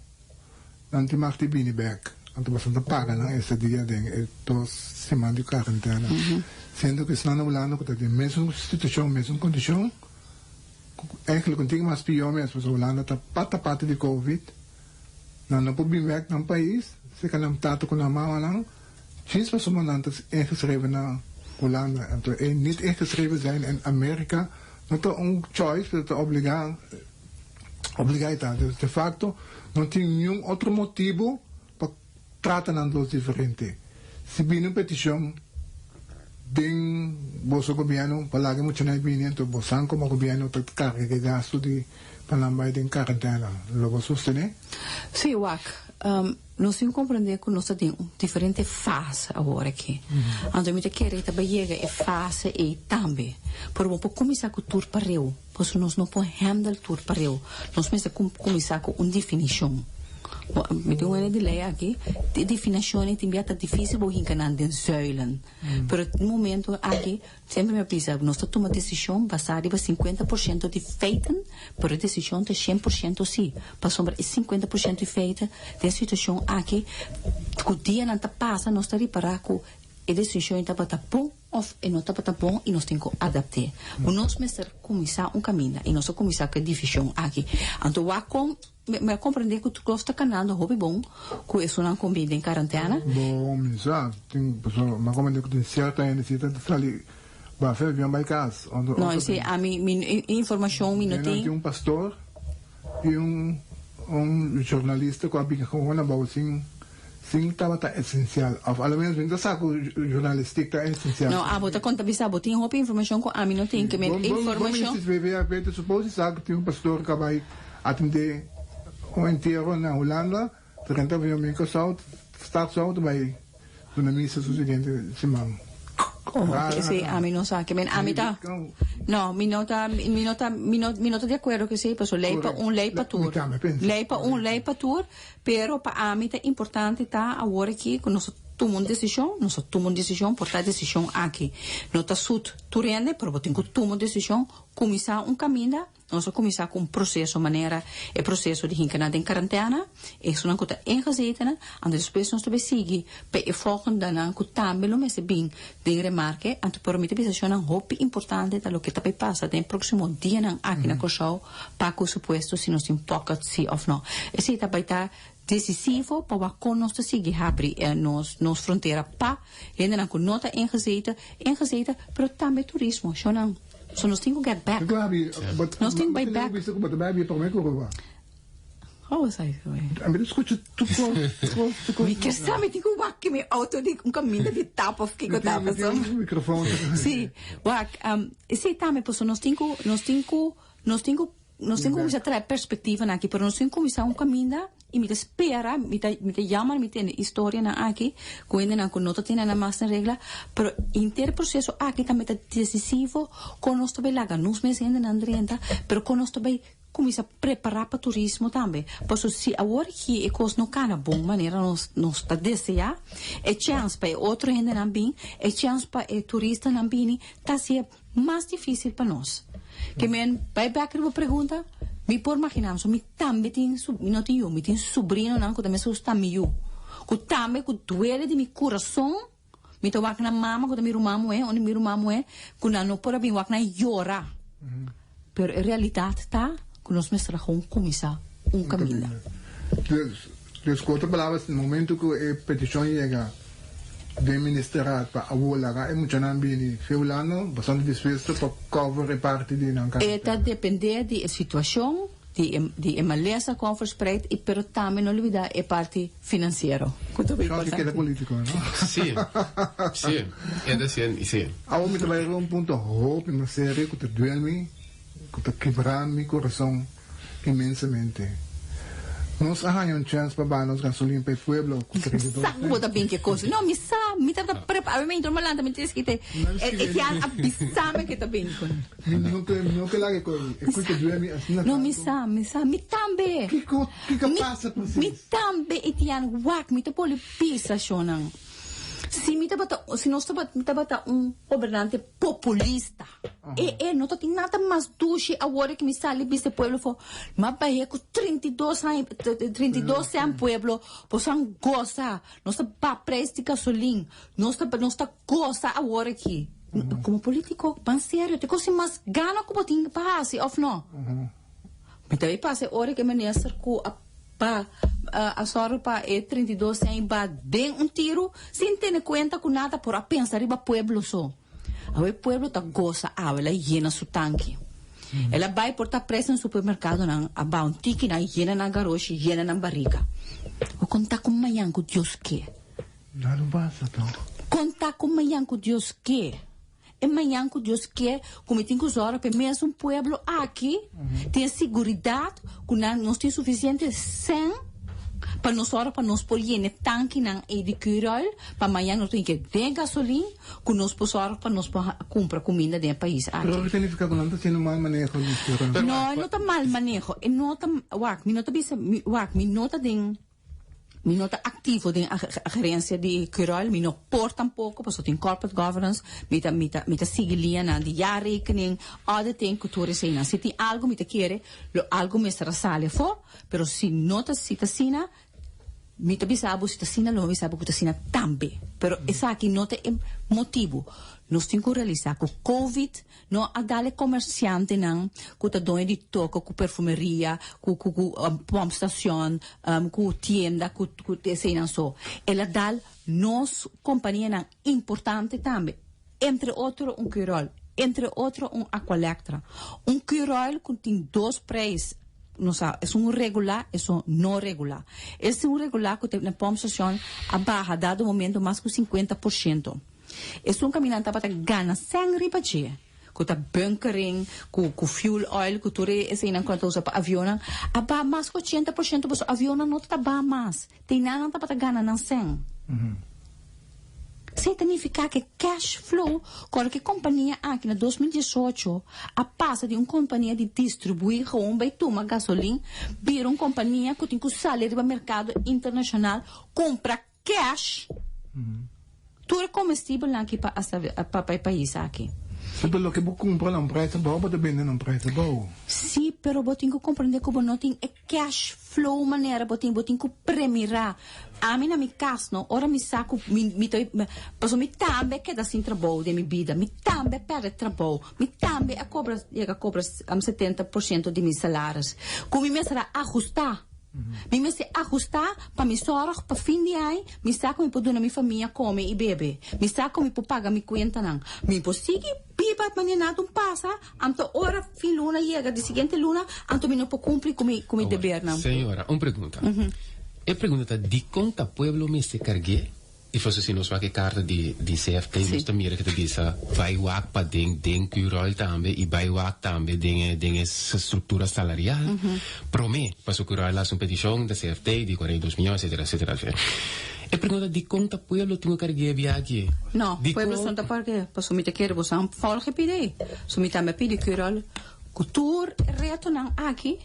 Nan tin mag di bini bek, anto boso ta paga nan estadia den e dos siman di cuarentena. Siendo cu esnan na Hulanda cu ta den mesun situacion, mesun condicion, cu eigenlijk un tin mas pio mes, pasobra Hulanda ta pata pata di covid, nan no por bin bek nan pais, seca nan tata cu nan mamanan, djis pasobra nan ta ingeschreven na Hulanda. Anto e niet ingeschreven zijn in Amerika no ta un choice, pero ta obliga. Obligá e ta. Dus de facto no tin niun otro motibu pa trata nan dos diferente. Si bini un peticion den boso gobierno pa laga e muchanan bini anto bosan como gobierno ta carga e gasto di pa nan bay den cuarentena. Lo bo sostene? Sí, wak. Nos tin comprende cu nos ta den un diferente fase awor aki. Anto mi ta kere ta bay yega e fase ey tambe. Pero bo por cuminsa cu tur pareu. Pasobra nos no por handle tur pareu. Nos mester cuminsa cu un definicion. Mi tin un hende di ley aki, e definacionnan tin bia ta dificil bo hinca nan den zuilen. Pero e momento aki, semper mi a bisa, nos ta tuma decision basa riba 50% di feiten, pero e decision ta 100% si. Pasobra e 50% di feiten den situacion aki, cu dianan ta pasa nos ta ripara cu e decision tabata bon. Of e no tabata bon i nos tin ku adapt'é. Ku nos mester kuminsá un kaminda i nos a kuminsá ku e divishon aki. Anto wak kon mi a komprendé ku tur kos ta kanando hopi bon ku esunnan ku bin den karantena. Bon, mi sa tin pasobra mi a komprendé ku tin sierto hende si ta sali bafe avion bai kas. No, esei ami mi informashon mi no tin. Tin un pastor i un un jornalista ku a bin gewoon abou sin Sin tabata esencial, of a lo menos mi no ta sa cu journalistiek ta esencial. No, abo ta conta bisa bo tin hopi informacion cu ami no tin, ke men informacion. Bo minister VVRP ta suppose sa cu tin un pastor cu a bay atende un entiero na Hulanda, ta renta avion bin Curaçao, start su auto bay duna misa su siguiente siman. Oh, ok, si, ami no sa, ke men ami ta, no, mi no ta, mi no ta, mi no, mi no ta di acuerdo cu esey, pasobra ley pa un, ley pa tur, ley pa un, ley pa tur. Pero pa ami ta importante ta awor aki cu nos a tuma un decision, nos a tuma un decision por ta decision aki no ta sut tur hende, pero bo tin cu tuma un decision, cuminsa un caminda, nos a cuminsa cu un proceso manera e proceso di hinca nan den cuarentena, esunnan cu ta ingezetennan, anto despues nos ta bay sigui pa e volgendenan cu tambe lo mester bin den remarke, anto pero mi ta bisa shownan hopi importante ta loke ta bay pasa den e proximo dianan aki na Corsou, Pa ku supuesto si nos tin pocket si of no. Esei ta bai ta decisivo pa wak kon nos ta sigui habri nos nos frontera pa hendenan ku no ta ingezeten, ingezeten, pero tambe turismo, shownan. So nos tin ku get back. Nos tin ku bai back. How was I going? Mi ta skucha tur kos, tur kos, tur kos. Mi kier sa mi tin ku wak ki mi auto di un kaminda di tap of kiko ta Mi tin un mikrofon. Si, wak, esei tambe pasobra nos tin ku, nos tin ku, nos tin ku, nos tin ku kuminsá trae perspektivanan aki, pero nos tin ku kuminsá un kaminda i mi ta spera, mi ta, mi ta jammer mi tende istorianan aki ku hendenan ku no ta tene nan mas na regla, pero henter e proseso aki tambe ta desisivo kon nos ta bai laga nos mes hendenan drenta, pero kon nos ta bai Cuminsa prepara pa turismo tambe, paso si awor aki e cos no cana bon manera nos nos ta desea, e chance pa e otro hendenan bin, e chance pa e turistanan bini ta hacié mas dificil pa nos. Ke men bay bek riba bo pregunta, mi por magina so mi tambe tin su, mi no tin yu, mi tin subrinonan cu ta mester gusta mi yu, cu tambe cu duele di mi curason. Mi ta wak nan mama ku ta mi ruman muhé, un di mi ruman muhé, ku nan no por a bin wak nan yora. Pero e realidat ta ku nos mester a gewoon kuminsá un kaminda. Dus, dus ku otro palabra, na momento ku e petishon yega den ministerat pa awor laga e muchanan bini fe Hulanda, bastante dispuesto pa cover e parti di nan E ta karantena. dependé di e situashon, di e di e malesa kon verspreid i pero tambe no lubidá e parti finansiero ku ta Shon ki keda importante. politico, no? Sí, sí, e ta sien, sí. Awor mi ta bai riba un punto hopi mas serio ku ta duel mi, ku ta kebra mi kurason inmensamente. Nos a haña un chèns pa baha nos gasolin pa e pueblo ku 32 Sa ku bo ta bin ke kos. No, mi sa, mi tabata prepará, mi intro malanta mi tin eskite e e Jan a bisa mi ke ta bin ku. Mi no ke, mi no ke laga e kos, e kos ta duel mi asina No, mi tantu. sa, mi sa, mi tambe. Kiko, kiko a Mi, pasa mi presis? tambe, Etienne, wak, mi ta poli bisa shonnan. Si mi tabata, si nos tabata, mi tabata un gobernante populista, e, e no ta tin nada mas dushi awor ku mi sali bisa e pueblo for, m'a bah'é ku 32 aña, 32 cent pueblo, boso gosa, nos ta baha prijs di gasolin, nos ta, nos ta gosa awor aki. Komo politiko, ban serio, te kos tin mas gana ku bo tin pa hasi òf no? Mi ta bay pasa e ora ku e minister ku a pa a sòru pa e 32 sèn ba den un tiru sin tene kuenta ku nada por a pensa riba pueblo so. Awe pueblo ta gosa awe el a yena su tanki. El a bay por ta pres den supermerkadonan a ba un tiki nan yena nan garoshi yena nan barika. Bo konta ku mañan ku Dios ke. Nada no pasa toch. Konta ku mañan ku Dios ke. E mañan ku Dios ke ku mi tin ku zòrg pa e mesun pueblo aki tin e siguridat ku nan nos tin sufisiente sèn pa nos zòrg pa nos por yena e tankinan ei di Curoil pa mañan nos tin ke den gasolin ku nos por zòrg pa nos por kumpra kuminda den e pais aki. Pero ke significa ku nan ta haciendo mal maneho di Curoil? No, e no ta mal maneho. E no ta, wak, mi no ta bisa, wak, mi no ta den. Mi no ta activo den gerencia di Curoil, mi no por tampoco pasobra tin corporate governance, mi ta mi ta mi ta sigui liñanan di jaarrekening, auditing cu tur eseinan. Si tin algo mi ta kere lo algo mester a sali afo, pero si no ta si ta asina mi ta bisa bo si ta asina lo mi bisa bo cu ta asina tambe. Pero esaki no ta e motibo. Nos tin cu realisa cu covid No a dal e comerciantenan cu ta doño di toko cu perfumeria, cu cu cu pompstacion, cu tienda, cu cu eseinan so. El a dal nos companianan importante tambe, entre otro un Curoil, entre otro un Aqualectra. Un Curoil cu tin dos prijs, nos sa, esun regular, esun no regular. Esun regular cu ta na pompstacion a baha dado momento mas cu 50%. Esun kaminda tabata gana sèn riba dje, ku ta bunkering, ku ku fuel oil, ku tur e eseinan ku nan ta usa pa avionnan, a baha mas ku 80% pasobra avionnan no ta baha mas. Te nan nan tabata gana nan sèn. Esei ta nifiká ku e cash flow ku ora ku e kompania aki na 2018 a pasa di un kompania di distribuí gewoon bai tuma gasolin bira un kompania ku tin ku sali riba merkado internashonal kumpra cash tur e comestibelnan aki pa pa e pais aki. Si, pero loke bo cumpra na un prijs abou, bo ta bende na un prijs abou. Si, pero bo tin cu comprende cu bo no tin e cash flow manera bo tin, bo tin cu premira. Ami na mi cas no, ora mi sa cu mi mi ta pasobra mi tambe a keda sin trabou den mi bida, mi tambe a perde trabou, mi tambe a cobra yega a cobra 70% di mi salaris, cu mi mester a ahusta. Mi mester ahustá pa mi sòrg pa fin di aña mi sa ku mi por duna mi famia kome i bebe. Mi sa ku mi por paga mi kuentanan. Mi por sigui biba manera nada un pasa, anto ora fin luna yega di siguiente luna, anto mi no por kumpli ku mi ku mi debernan. Señora, un pregunta. E pregunta ta dikon ta pueblo mester karg'é? I foso si nos wak e karta di di CFT nos ta mira ke ta bisa bai wak pa den den Curoil tambe i bai wak tambe den e den e struktura salarial prome paso Curoil a hasi un petishon ta CFT di 42 miyon etcetera etcetera etcetera. E pregunta dikon ta pueblo tin ku karg'é biachi? No, pueblo so no ta karg'é paso mi ta kere boso a volg e pidi. So mi tambe a pidi Curoil ku tur e retonan aki.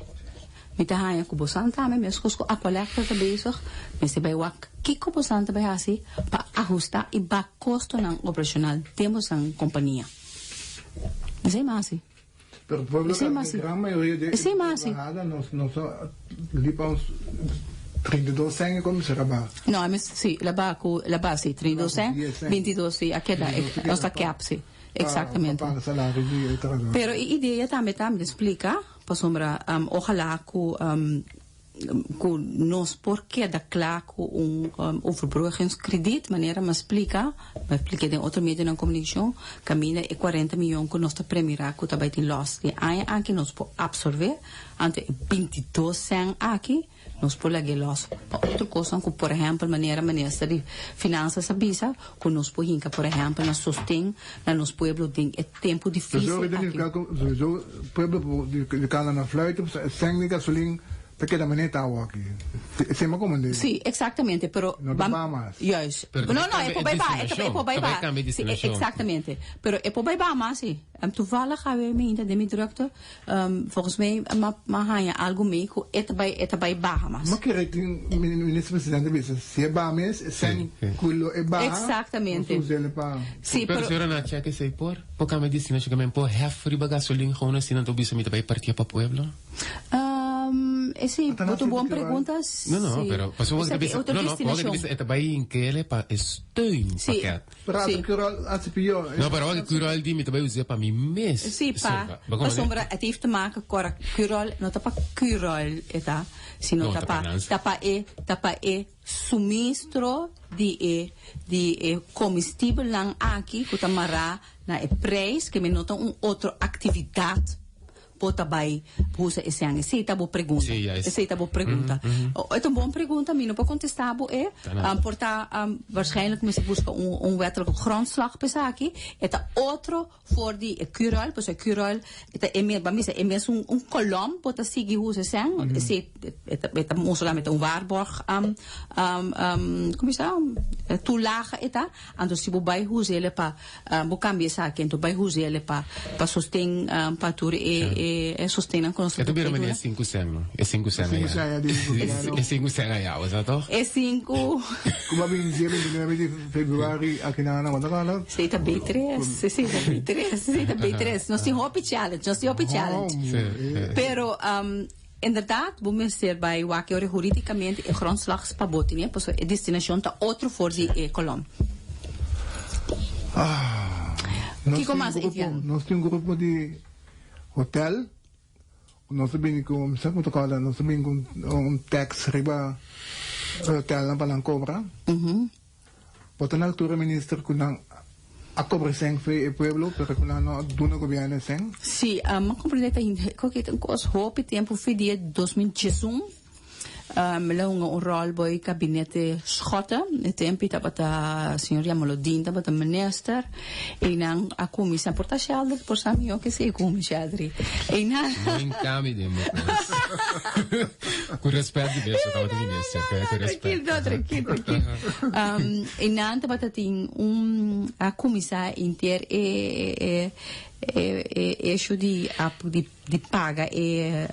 Mi ta haña ku bosan tambe meskos ku Aqualectra ta bezig, mester bai wak kiko bosan ta bai hasi pa ahustá i bak kostonan operashonal den bosan kompania. Esei mi hasi. Pero pueblo Esei mi ta hasi. gran mayoria di Esei mi hasi. bahada nos nos a lipa ons. 32 cent e cuminsa raba. No, a mes, si, la ba cu, la ba si, 32 cent, 22 si, a keda, nos ta cap si, exactamente. Pa paga salario di e trahador. Pero e idea tambe ta, mi ta splica, pasobra ojalá cu cu nos por keda cla cu un overbruggingskrediet, manera mi a splica, mi a splica den otro medionan comunicacion, caminda e 40 miyon cu nos ta premira cu ta bay tin los di aña aki nos por absorbe, anto e 22 cent aki nos por lag'e los pa otro cosnan cu por ehempel manera minister di Finanzas a bisa cu nos por hinca por ehempel na sosten na nos pueblo den e tempo dificil aki. Sowieso pueblo por di cana na fluit pasobra e cent di gasolin ta keda manera ta awo aki. Esey mi a comprende. Si, exactamente, pero No ta baha mas. Juist. Pero No, ta no, bai e por cambia bai baha, e ta e por bai destinacion. Ta bai baha. cambia Si, destinacion. exactamente. Pero e por bai baha mas si. Toevallig awe mi hinta den mi drukte, volgens mij m'a m'a haña algo mee ku e ta bai e ta bai baha mas. M'a kere tin minister presidente bisa si e baha mes e sèn ku lo e baha Exactamente. nos ta us'el pa. Si, Pero pero. si ora na chèk esei por por kambia destinashon ke men por hèf riba gasolin gewoon asina anto bisa mi ta bai partié pa pueblo? Esei Ata na bo ta un bon sirbi pregunta, No no si. pero pasobra bo ta Esaki bisa otro no no bo ta destinashon. bisa e ta bai inkele pa e steunpakket. Si. Pero Sí. ata Curol haci pior. No, pero awor Curol di mi ta bay usa pa mi mes. Sí, pa, Ba pasobra het heeft te maken cora Curol no ta pa Curol e ta, sino No, ta ta pa, pa Nancy. ta pa e, ta pa e suministro di e, di e comestibelnan aki cu ta mará na e prijs, ke men no ta un otro actividad Bo ta bai usa e sèn? Esei ta bo pregunta. Sí, juist. Esei ta bo pregunta. E ta un bon pregunta, mi no por kontestá bo e. Ta nada. Por ta waarschijnlijk mester buska un un wettelijke grondslag pa esaki. E ta otro for di e Curoil, pasobra e Curoil e ta e mes, ban bisa e mes un un kolom bo ta sigui usa e sèn. Esei e ta e ta mustra tambe ta un waarborg como bisa toelage e ta. Anto si bo bai huzele pa bo cambia esaki anto bai huzele pa pa sosten pa tur e e sostennan cu nos ta E ta bira duna. manera e sinku sen no? E sinku sen Sinku aya. sen aya di gobierno. E sinku sen aya, was dat toch? E sinku. Cu ba bin dia 29 di februari aki na na wanta kala? Esey ta B tres, esey ta B tres, esey ta B tres. Nos tin hopi challenge, nos tin hopi challenge. Oh, Sí, sí. Pero Inderdaad, bo mester bai wak e ora huridicamente e grondslag pa bo tene, pasobra e destinacion ta otro for di e kolom. Nos Kiko tin mas, grupo, Etienne? nos tin un grupo di hotel, nos ta bini cu, mi sa como ta call, nos ta bini cu un tax riba e hotelnan pa nan cobra. Bo ta na altura minister cu nan a cobra cen fe e pueblo pero cu nan no a duna gobierno e cen? Si, mi a comprende ta hende cu ta un cos hopi tempo fi dia 2011 mi la hunga un rol boy gabinete Schotte e tempo tabata señor Jamaloodin tabata minister y nan a cuminsa por ta Sheldry por sa mijo ke si cumi Sheldry y nan No hincami den bo cos. Cu respet di beso tabata minister, cu No, respet. trankil, no, trankil, trankil. Y nan tabata tin un a cuminsa inter e e e e issue di a di di paga e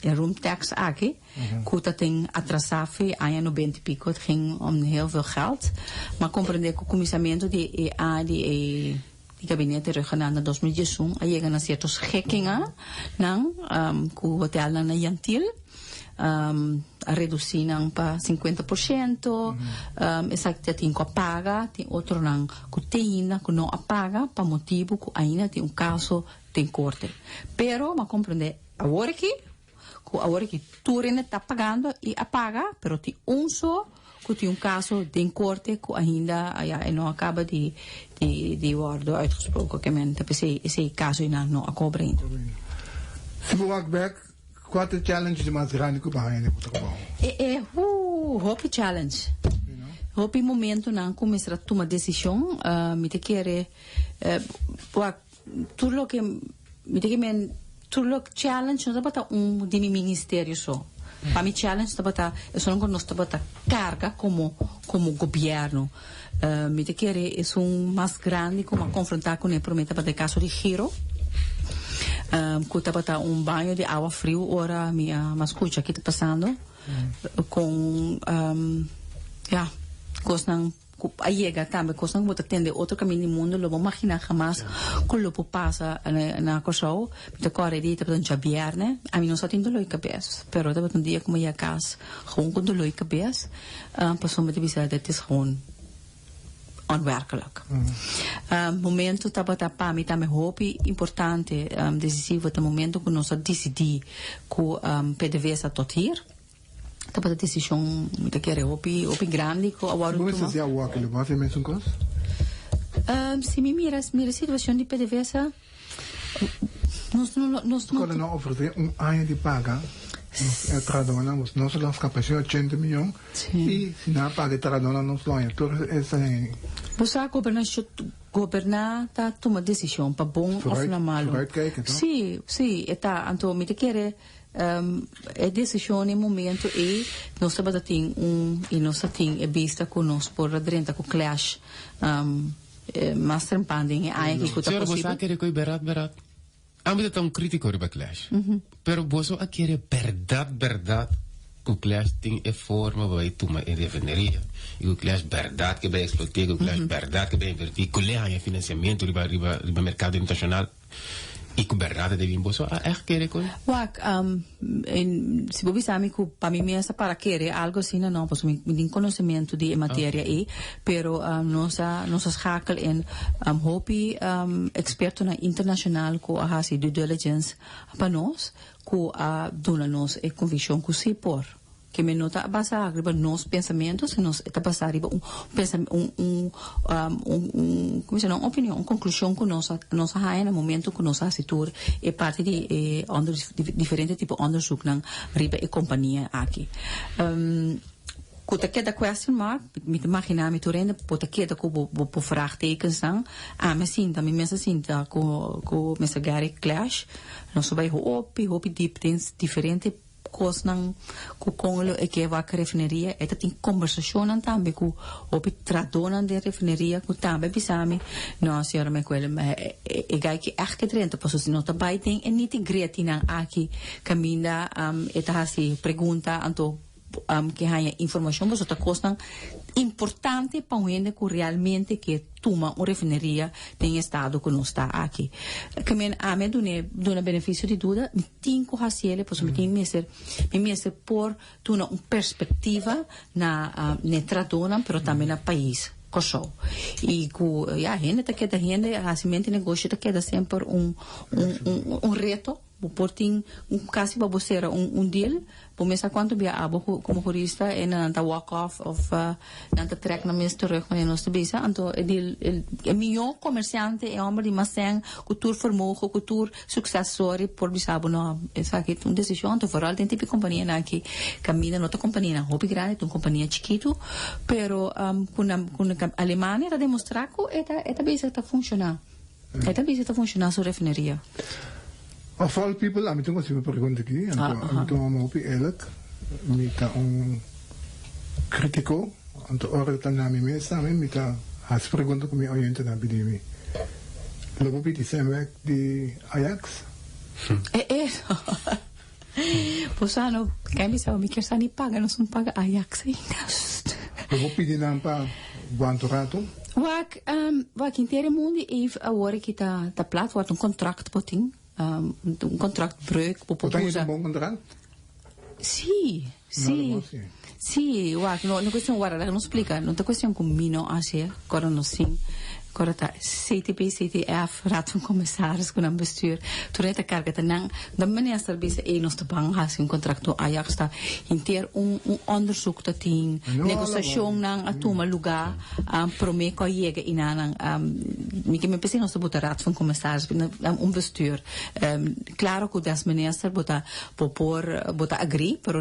e room tax aki cu ta tin atrasa fe aña nobenta y pico, het ging om heel veel geld. Ma comprende cu cuminsamento di e a di e di gabinete Rhuggenaath na 2011 a yega na cierto schikkingan nan cu hotelnan na Jan Thiel a reduci nan pa 50%, esaki ta tin cu a paga, tin otronan cu te ainda cu no a paga pa motibo cu ainda tin un caso den corte. Pero m'a comprende awor aki cu awor aki tur hende ta pagando y a paga, pero tin un so cu tin un caso den corte cu ainda ya e no a caba di di di wordo uitgesproken ke men ta pesey esey caso eynan no a cobra ainda. Si bo wak bek, cua ta e challenge di mas grandi cu bo a haña den bo trabao? E e huu hopi challenge. Hopi momentonan cu mester a tuma decision, mi ta kere wak Tur loke mi ta kimen tur loke challenge no tabata un di mi ministerio so. Pa mi challenge tabata esun ku nos tabata karga komo komo gobierno. Mi ta kere esun mas grandi ku mi a konfronta kuné promé tabata e kaso di Giro ku tabata un baño di awa friu ora mi a skucha ki ta pasando kon ya kosnan. Ku a yega tambe kosnan ku bo ta tende otro kaminda di mundu lo bo maginá hamas ku lo por pasa na Kòrsou. Mi ta kòrda e dia tabata un djabièrnè, ami no sa tin doló di kabes, pero tabata un dia ku mi a yega kas gewoon ku doló di kabes, pasobra mi ta bisa dit is gewoon onwerkelijk. Momento tabata pa mi tambe hopi importante, desisivo ta momento ku nos a disidí ku PDVSA tot hier. Tabata desishon mi ta kere hopi hopi grandi ku a wòrdu Bo tuma. mester si awor ke lo bo hasi mesun kos? Si mi mira mira situashon di PDVSA nos no nos no. Kòrda nan ofresé un aña di paga nos e trahadónan nos nos lo skapa si ochenta miyon i si nan a paga e trahadónan nos lo haña tur esa hende. Bo sa gobernashon goberná ta tuma desishon pa bon òf na malu. Vooruitkijken toch? Si si e ta anto mi ta kere E desishon e momento ei nos tabata tin un i nos ta tin e bista ku nos por a drenta ku Clash mas trempan den e aña aki ku ta Señor, boso posibel. a kere koe bèrdat bèrdat? Ami ta ta un krítiko riba Clash, pero boso a kere bèrdat bèrdat ku Clash tin e forma pa bai tuma e refineria i ku Clash bèrdat ke bai eksplot'é, ku Clash bèrdat ke bai invertí, ku lei haña finansiamentu riba riba riba merkado internashonal? I ku bèrdat ta bin boso a ègt kere ku. Wak, si bo bisa mi ku pa mi mes ta para kere algu asina no, pasobra mi tin konosementu di e materia ei, pero nos a nos a schakel in hopi ekspertonan internashonal ku a hasi due diligence pa nos, ku a duna nos e konvikshon ku si por. Ke men no ta basá riba nos pensamentu, sino e ta basá riba un pensam un un un un como se un opinion, un conclusion cu nos a nos a haya na momento cu nos a haci tur e parti di e onder diferente tipo onderzoeknan riba e compania aki. Cu ta keda question mark, mi ta magina mi tur hende por ta keda cu bo bo vraagtekensnan. Ami a sinta, mi mes a sinta cu cu Mister Gary Clash, nos a bay hopi hopi diep den diferente Kosnan ku kon lo e ke wak refineria, e ta tin kombersashonnan tambe ku hopi tradónan den refineria ku tambe bisa mi, No, señora Mecuele, e gai ki ègt ke drenta, pasobra si no ta bai den e nitty-grittynan aki kaminda e ta hasi pregunta anto ke haña informashon pasobra ta kosnan importante pa un hende ku realmente ke tuma un refineria den e estado ku nos ta aki. Ke men ami a dun'é duna benefisio di duda, mi tin ku hasiel pasobra mi tin mester mi mester por duna un perspektiva na na e trahadónan pero tambe na pais Kòrsou. I ku ya hende ta keda hende hasimentu di negoshi ta keda semper un un un un reto. Bo por tin un casi pa bo cera un un deal, bo mes sa cuanto bia abo como jurista e nan ta walk off of nan ta trek nan mes terug wanneer nos ta bisa, anto e deal e mijo comerciante, e homber di mas cen cu tur vermogen, cu tur succes sorry por bisa bo no esaki ta un decision, anto vooral den tipo companianan aki caminda no ta companianan hopi grandi ta un compania chikitu pero cu nan cu Alemania ta demostra cu e ta e ta bisa ta funciona. E ta bisa ta funciona su refineria. Of all people, ami tin un simple pregunta aki, anto ami ta un homber hopi eerlijk, mi ta un critico, anto ora ta na mi mes tambe mi ta haci pregunta cu mi oyentenan pidi mi. Lo bo pidi Sandweg di Ajax? E e Bo sa no, kei mi sa mi kier sa ni paga, nos no paga Ajax ainda. Lo bo pidi nan pa guantu rato? Wak, wak henter e mundu eve awor aki ta ta plat, wak un contract bo tin, un contract breuk bo por Bo ta usa. un bon contract? Sí, sí, sí, wak, no, no cuestion, wak, laga nos splica, no ta cuestion cu mi no haci, ora nos tin, ora ta CTB, CTF, Raad van Commissaris cu nan bestuur, tur e ta carga ta nan, de minister bisa, ey, nos ta ban haci un contract cu Ajax ta henter un, un onderzoek ta tin, negociacionnan a tuma lugar, prome cu a yega y nan, mi ke men p'esey nos ta buta Raad van Commissaris, un bestuur, claro cu des minister bo ta Bo por, bo ta agree, pero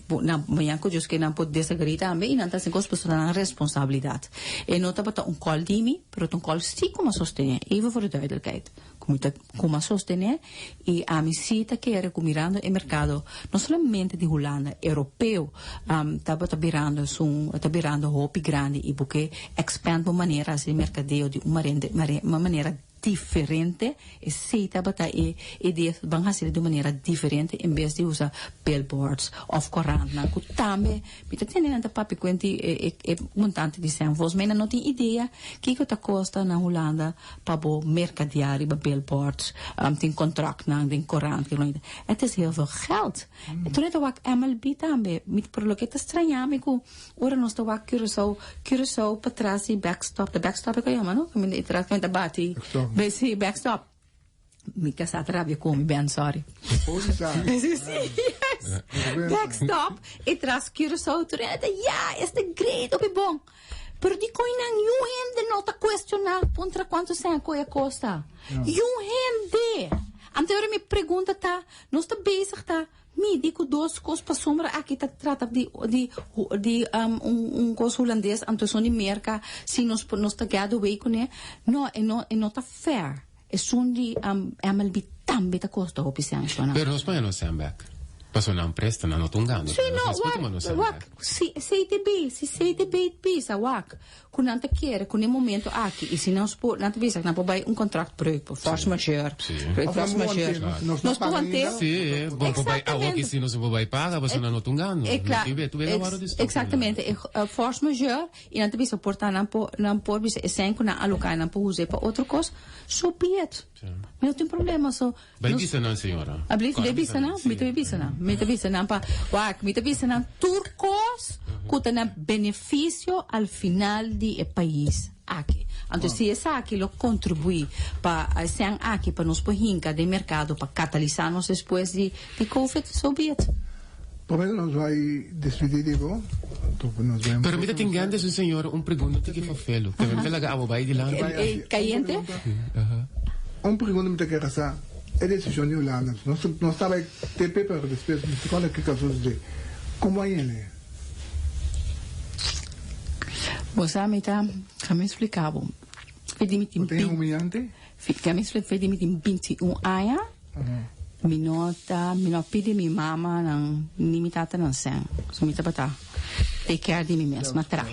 bo, nan, mañan cu Dios ke nan por desagree tambe y nan ta haci cos pasobra ta nan responsabilidad. E no tabata un call di mi, pero ta un call si cu mi a sostene, even voor de duidelijkheid, cu mi ta, cu mi a sostene y ami si ta kere cu mirando e mercado, no solamente di Hulanda, Europeo, tabata birando esun, ta birando hopi grandi y bo ke expand bo manera haci mercadeo di un manera. Diferente, esey tabata e idea, ban haci'e di un manera diferente en bes di usa billboards of corantnan cu tambe mi ta tende nan ta papia cuenti e e montante di cen. Volgens mij nan no tin idea kico ta costa na Hulanda pa bo mercadea riba billboards, tin contractnan den corant. Het is heel veel geld. Tur e ta wak MLB tambe. Mi pero loke ta straña mi cu ora nos ta wak Curaçao, Curaçao patras di backstop, ta backstop e ku yama no? Kaminda e tras kaminda ta bati. Backstop. Be si, backstop. Mi kasá ta rabia ku mi, Ben, sorry. Si, si, yes. Backstop e tras Curaçao tur hende ta ya, es ta great, hopi bon. Pero dikon nan niun hende no ta cuestiona puntra cuanto sèn ku e kosta? Niun hende! Anto ora mi pregunta ta, nos ta bezig ta midi ku dos kos pasobra aki ta trata di di di un un kos hulandes anto esun di Merka si nos por nos ta get away kuné? No, e no e no ta fair. Esun di MLB tambe ta kosta hopi sèn shona. Pero nos paña nos sèn bèk. Pasobra nan presta, nan no ta un gana. Sí, no, wak, wak, si CTB, si CTB bisa, wak, ku nan ta kere ku n'e momento aki, i si nos por, nan ta bisa ku nan por bai un contractbreuk, por force majeure, Sí. force majeure. Nos no Nos por paga want'é. ainda. Sí, bo por bai awo Exactamente. ki si nos no por bai paga, pasobra nan no ta un gana. E No kla, tin be, tu bega wòrdu di stòp. exactamente, e force majeure, i nan ta bisa por ta nan por, nan por bisa e sèn ku nan aloká nan por us'é pa otro kos, so be it. Mi no tin problema, so. Bai Nos bisa nan, señora. Alblief, Kòrda mi ta bisa bisa nan, nan, mi ta sí. bisa nan, mi ta bisa nan pa, wak, mi ta bisa nan tur kos ku ta na benefisio al final di e pais aki. Anto si esaki lo kontribuí pa esnan aki pa nos por hinka den merkado pa katalisá nos despues di di covid, so be it. Promé ku nos bai despidí di bo, anto nos bai un Pero mi ta tin gana di haci un señora un pregunta tiki fafelo. Tambe mi ta laga abo bai dilanti. E cayente? Un pregunta mi ta kere sa, e decision di Hulanda, nos nos ta bai tepe pero despues mi si cuando kiko a sucede, como a yende? Bo sa mi ta, ga mi explica bo, fe di mi tin Bo ta humillante? Ga mi explica, fe di mi tin 21 aña, mi no ta, mi no a pidi mi mama nan ni mi tata nan sen, so mi tabata take care di mi mes, ma tra.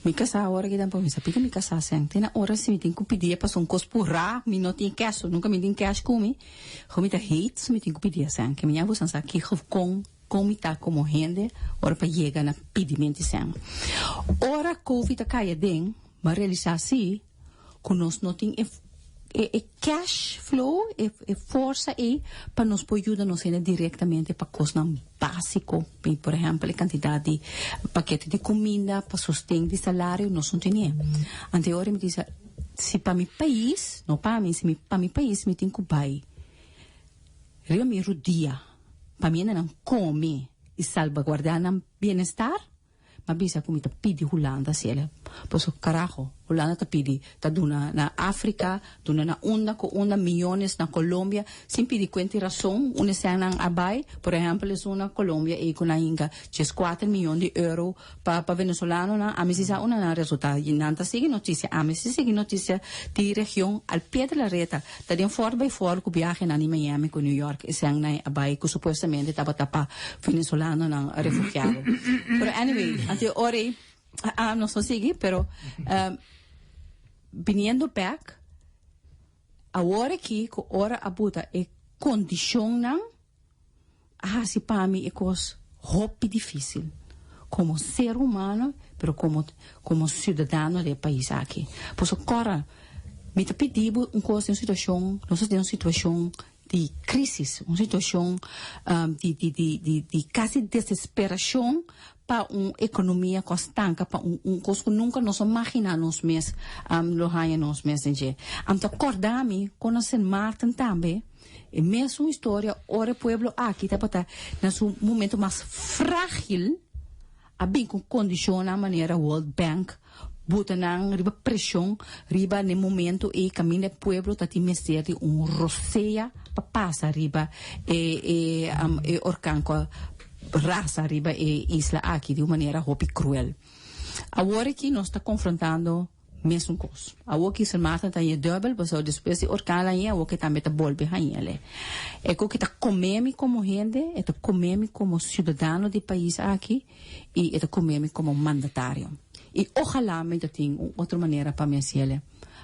Mi kasá awor aki tampoco mi sa pidi mi kasá sen, te na ora si mi tin ku pidié pasobra un kos purá mi no tin cash, so nunka mi tin cash ku mi, ku mi ta hate so mi tin ku pidié sen, ke mi ña boso sa kiko kon kon mi ta komo hende ora pa yega na pidimenti sen. Ora covid a kai aden, mi a realisá si ku nos no tin e e cash flow, e e forsa ei pa nos por yuda nos hende direktamente pa kosnan básiko. Por ehèmpel e kantidat di pakete di kuminda pa sosten di salario nos no tene. Anto e ora mi bisa si pa mi pais, no pa mi, si pa mi pais mi tin ku bai riba mi rudia pa mi hendenan kome i salbaguardá nan bienestar. M'a bisa ku mi ta pidi Hulanda si el paso karaho Hulanda ta pidi ta duna na Afrika duna na unda ku unda miyones na Colombia sin pidi kuenta i rason unda esei nan a bai por ehempel esun na Colombia ei ku nan hinka djes kuater miyon di euro pa pa venezolanonan ami si sa unda nan resulta i nan ta sigui notisia ami si sigui notisia di region al pie de la reta ta den for by for ku biahenan di Miami ku New York esei nan a bai ku supuestamente tabata pa Venezolanonan refugiado. Pero anyway, anto e ora ei, ah, nos no sigui, pero biniendo bek, awor aki ku ora a buta e kondishonnan a hasi pa mi e kos hopi difísil komo ser humano, pero komo komo siudadano di e pais aki. Pasobra kòrda, mi ta pidi bo un kos den un situashon, nos ta den un situashon di crisis, un situacion di di di di di casi desesperacion pa un economia cu a stanca, pa un un cos cu nunca nos a magina nos mes lo haya nos mes den dje. Am ta corda mi con na Sint Maarten tambe e mesun historia ora e pueblo aki tabata na su momento mas fragil, A bin ku kondishonnan manera World Bank buta nan riba preshon riba n'e momento ei kaminda e pueblo ta tin mester di un rosea pa pasa riba e e e orkan ku a rasa riba e isla aki di un manera hopi kruel. Awor aki nos ta konfrontando Mesun kos. Awor ki Sint Maarten ta haña dubbel, pasobra despues di orkan la haña, awor ke tambe ta bolbe hañ'el. E ku ki ta kome mi komo hende, e ta kome mi komo siudadano di pais aki i e ta kome mi komo mandatario. I ojalá mi ta tin un otro manera pa mi hasiel.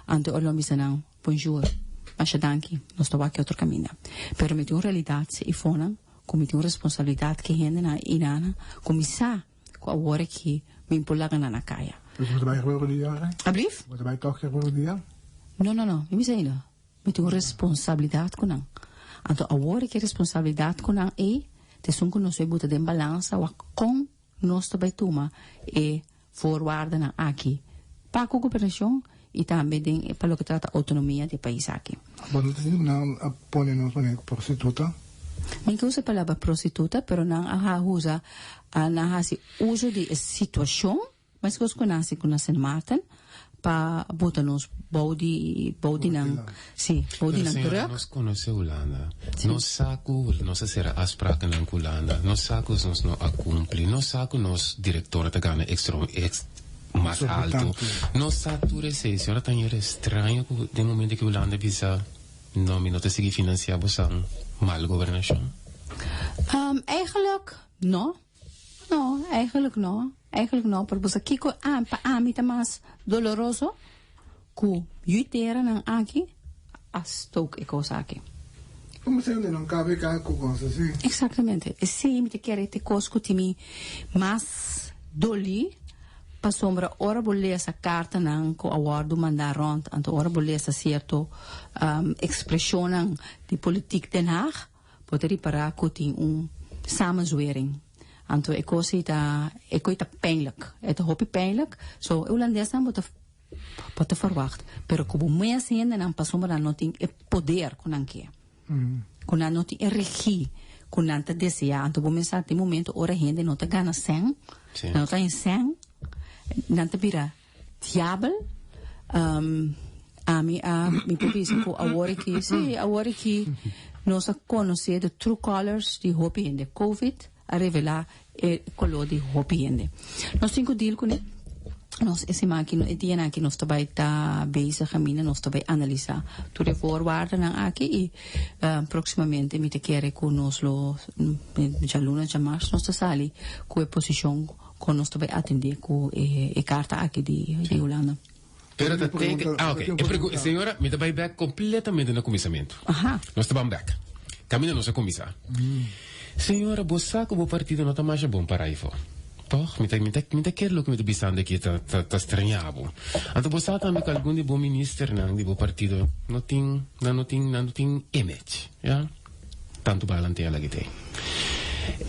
Anto ora lo bisa nan, Bonjour, masha danki, nos ta wak e otro kaminda. Pero mi tin un realidat si e fonan ku mi tin un responsabilidat ku e hendenan i nana ku mi sa ku awor aki mi por laga nan na kaya. Dus bo ta bai roro dia ora? Ablief? Bo ta bai tòg roro dia? No, no, no, mi bisa ainda. Mi tin un responsabilidat ku nan. Anto awor aki e responsabilidat ku nan ei ta esun ku nos bai buta den balansa wak kon nos ta bai tuma e voorwaardennan aki pa ku gobernashon i tambe den pa loke trata outonomia di e pais aki. Bo no ta sinti ku nan a pone nos manera prostituta? Mi ke usa e palabra prostituta, pero nan a usa, nan a hasi uso di e situashon. Meskos ku nan hasi ku na Sint Maarten pa bota nos bou di bou di nan si bou di Pero nan señora, druk. nos conoce Hulanda. Nos sa cu nos a cera afsprakennan cu Hulanda. Nos sa cu nos no a cumpli. Nos sa cu nos director ta gana extra ex mas alto. Exorbitante. Nos sa tur esey. Señora, ta hera extraño cu den momento cu Hulanda bisa, No, mi no ta sigui financia bosan mal gobernacion. Eigenlijk no. No, eigenlijk no. Eigenlijk no, pero bo sa kiko a, pa ami ta mas doloroso? Ku yu teranan aki a stook e kos aki. Como se hende non cabe ka ku kos asi? Exactamente. Esei mi ta kere ta e kos ku tin mi mas dolí, pasobra ora bo lesa kartanan ku a wòrdu mandá rònt, anto ora bo lesa sierto ekspreshonnan di politiek Den Haag, Bo ta ripará ku tin un samenzwering. Anto e kos ei ta, e kos ei ta pijnlijk. E ta hopi pijnlijk. So e hulandesnan bo ta, bo ta verwacht. Pero ku bo mes hendenan pasobra nan no tin e poder ku nan ke. Ku nan no tin e regie ku nan ta deseá. Anto bo mes sa tin momento ora hende no ta gana sèn, nan no ta haña sèn, nan ta bira Diabel, ami a, mi por bisa cu awor aki, sí, awor aki nos a conoce the true colors di hopi hende. Covid a revela e color di hopi hende. Nos tin cu deal cune. Nos e siman aki, e dianan aki nos ta bay ta bezig caminda, nos ta bay analisa tur e voorwaardennan aki y proximamente mi ta kere cu nos lo, djaluna, djamars nos ta sali cu e posicion. Kon nos ta bai atendé ku e karta aki di Hulanda? Pero ta teken, ah ok, e pregunta, señora, mi ta bai bek kompletamente na kuminsamentu. Aha. Nos ta ban bek. Kaminda nos a kuminsá. Señora, bo sa ku bo partido no ta masha bon para aifo. Tòg? Mi ta, mi ta, mi ta kere loke mi ta bisando aki ta, ta, ta straña bo. Anto bo sa tambe ku algun di bo ministernan di bo partido no tin, nan no tin, nan no tin image, ya. Tantu balantea lagi te.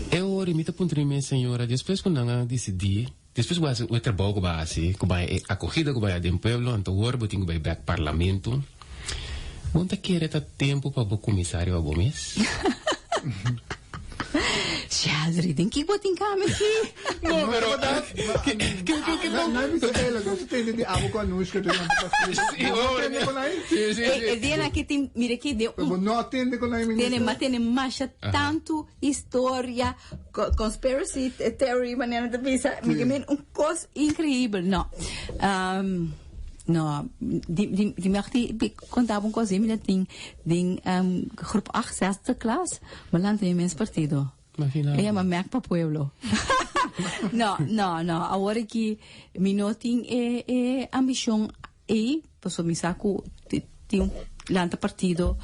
E ora mi ta puntra mi mes, Señora, despues ku nan a disidí, despues ku bo hasi e trabou ku bo a hasi, ku bai e akogida ku bai den pueblo, anto awor bo tin ku bai bèk parlamento, bo no ta kere ta tempu pa bo kuminsá riba bo mes? Sheldry, den kiko bo tin kami aki? No, pero ke ke ke Na na bisa ela, no se tende di abo ku Anushka durante paseo. Sí, Bo no tende con ai? Sí, sí, sí. E dia aki tin, mira aki den un Bo no tende con ai, Tene, minister? ma tene masha tantu historia, conspiracy theory manera nan ta bisa, mi ke men un kos increibel. No, no, di di di mag di konta bo un kos, mi ta tin den groep acht, zesde klas, mi a lanta mi mes partido. Imagina E bo. yama Mek pa Pueblo. No, no, no, awor aki mi no tin e e ambishon ei, pasobra mi sa ku tin un lanta partido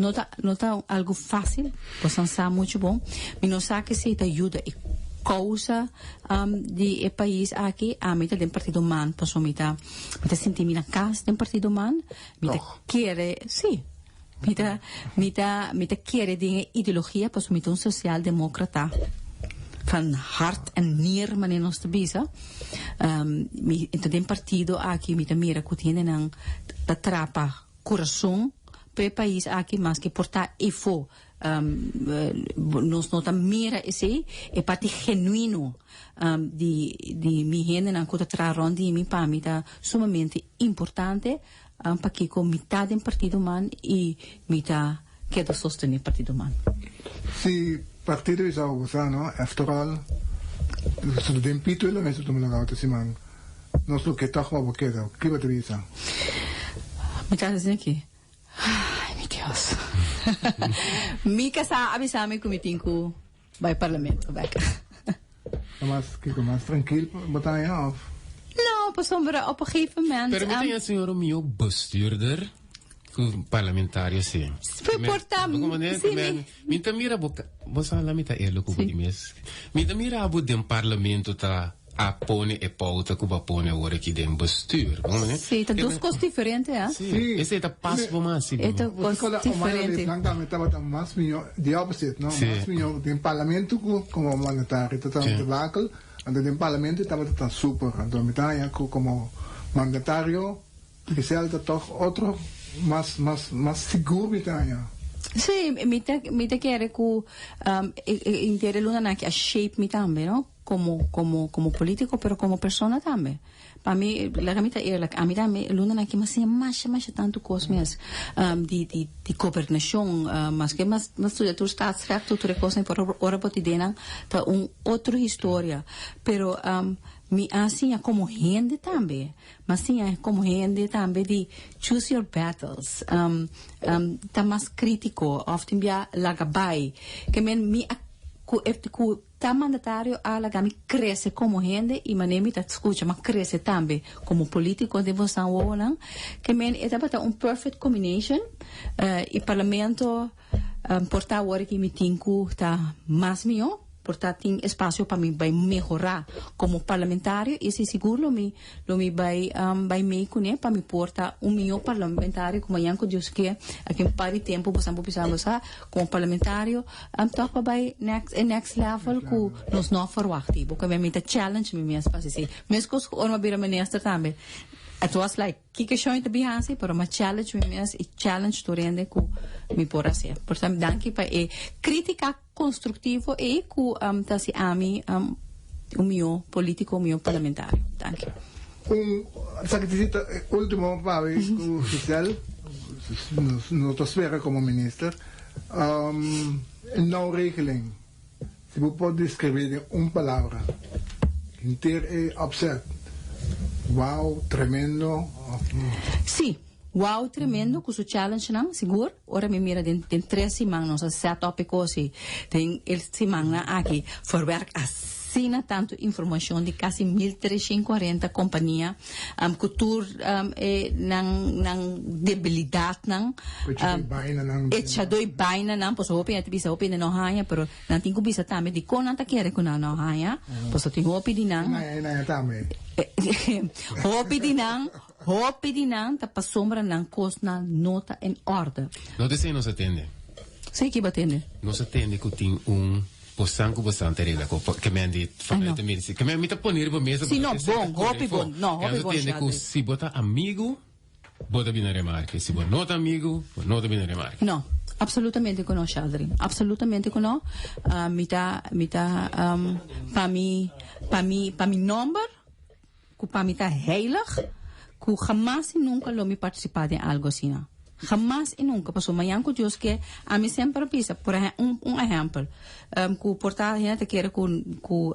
no ta no ta algu fásil, boso sa muchu bon. Mi no sa ke si ta yuda e kousa di e pais aki. Ami ta den partido man pasobra mi ta mi ta sinti mi na kas den partido man. Mi ta kere, sí. Mi ta, mi ta, mi ta kere den e ideologia pasobra mi ta un socialdemocrata van hart en nier manera nos ta bisa. Mi ta den partido aki mi ta mira ku hendenan ta trapa kurason pa e pais aki maske por ta efo nos no ta mira esei e parti genuino di di mi hendenan ku ta traha rond di mi pa mi ta sumamente importante. Pakiko mi ta den partido man y mi ta keda sostene partido man. Si partido bisa bo sa no, after all su ta den pito e lo mester tuma lugar otro siman. Nos lo ke tog pa bo keda. Ki bo ta bisa? Mi ta haci aki. Ay mi Dios. Mi casa a bisa mi cu mi tin cu bai parlamento bek. Ta mas kiko mas trankil bo ta haña of? No. No, pasobra op een gegeven moment. Pero mi ta haña señor un mihó bestuurder ku parlamentario si. Por ta, si mi. Mi ta mira bo, bo sa la mi ta eerlijk ku bo di mes. Mi ta mira bo den parlamento ta a pone e pouta ku bo a pone awor aki den bestuur. Bo mane? Si, ta dos kos diferente, ha? Si, esei ta pas bo mas si. E ta kos diferente. Nan tambe tabata mas mihó, the opposite, no? Mas mihó den parlamento ku komo mandatario. Ta un debakel. Anto den parlamento e tabata ta super. Anto mi ta haña ku komo mandatario Giselle ta tòg otro mas mas mas sigur mi ta haña. Sí, mi ta mi ta kere ku e henter e lunanan aki a shape mi tambe no, komo komo komo politiko pero komo persona tambe. Pa mi, laga mi ta eerlijk, ami tambe e lunanan aki mi a siña masha masha tantu kos mes di di di gobernashon, maske mi a studia tur staatsrecht tur e kosnan pero ora bo ta den nan ta un otro historia. Pero mi a siña komo hende tambe, mi a siña komo hende tambe di choose your battles, ta mas kritiko òf tin bia laga bai. Ke men mi a ku e ku ta mandatario a laga mi krese komo hende i manera mi ta skucha mi a krese tambe komo politiko den boso wowonan. Ke men e tabata un perfect combination i parlamento. Por ta awor aki mi tin cu ta mas miho, por ta tin espacio pa mi bay mehora como parlamentario y esey sigur lo mi lo mi bay bay mee cune pa mi por ta un miho parlamentario cu mañan cu Dios ke aki un par di tempo bosan por bisa nos ha como parlamentario toch pa bay next e next level cu nos no a verwacht y bo cu mi ta challenge mi mes pa haci esey. Mescos cu ora mi a bira minister tambe it was like. Kiko shon ta bin hasi pero mi a challenge mi mes y challenge tur hende cu mi por hacié. Por tanto danki pa e critica constructivo ey cu ta haci ami un miho politico, un miho parlamentario. Danki. Un sacrificito ultimo pa mi cu Giselle, no ta spera como minister, e nou regeling, Si bo por describi den un palabra henter e opzet, wow, tremendo of. Sí, wow tremendo cu su challengenan, sigur. Ora mi mira den den tres siman nos a set up e cos y den e simannan aki verwerk asina tanto informacion di casi 1340 compania Cu tur e nan nan debilidadnan. Echa doi bainanan. Echa doi bainanan, pasobra hopi hende ta bisa hopi hende no haña, pero nan tin cu bisa tambe dicon nan ta kere cu nan no haña, pasobra tin hopi di nan. E naña, e naña tambe. Hopi di nan, hopi di nan ta pasobra nan cosnan no ta en orde. No ta esey nos a tende. Sí, ki bo a tende? Nos a tende cu tin un. Bosan ku bosan ta regla ku ke men di familia ta mira si ke men mi ta pone riba mesa Si no bon hopi bon no hopi bon tende ku si bo ta amigu bo ta bini remarke si bo no ta amigu bo no ta bini remarke. No absolutamente ku no Sheldry absolutamente ku no mi ta mi ta pa mi pa mi pa mi nomber ku pa mi ta heilig ku hamas y nunka lo mi partisipa den algo asina. Hamas y nunka, pasobra mañan ku Dios ke, ami semper a bisa, por ehe, un un ehèmpel, ku por ta hende ta kere ku ku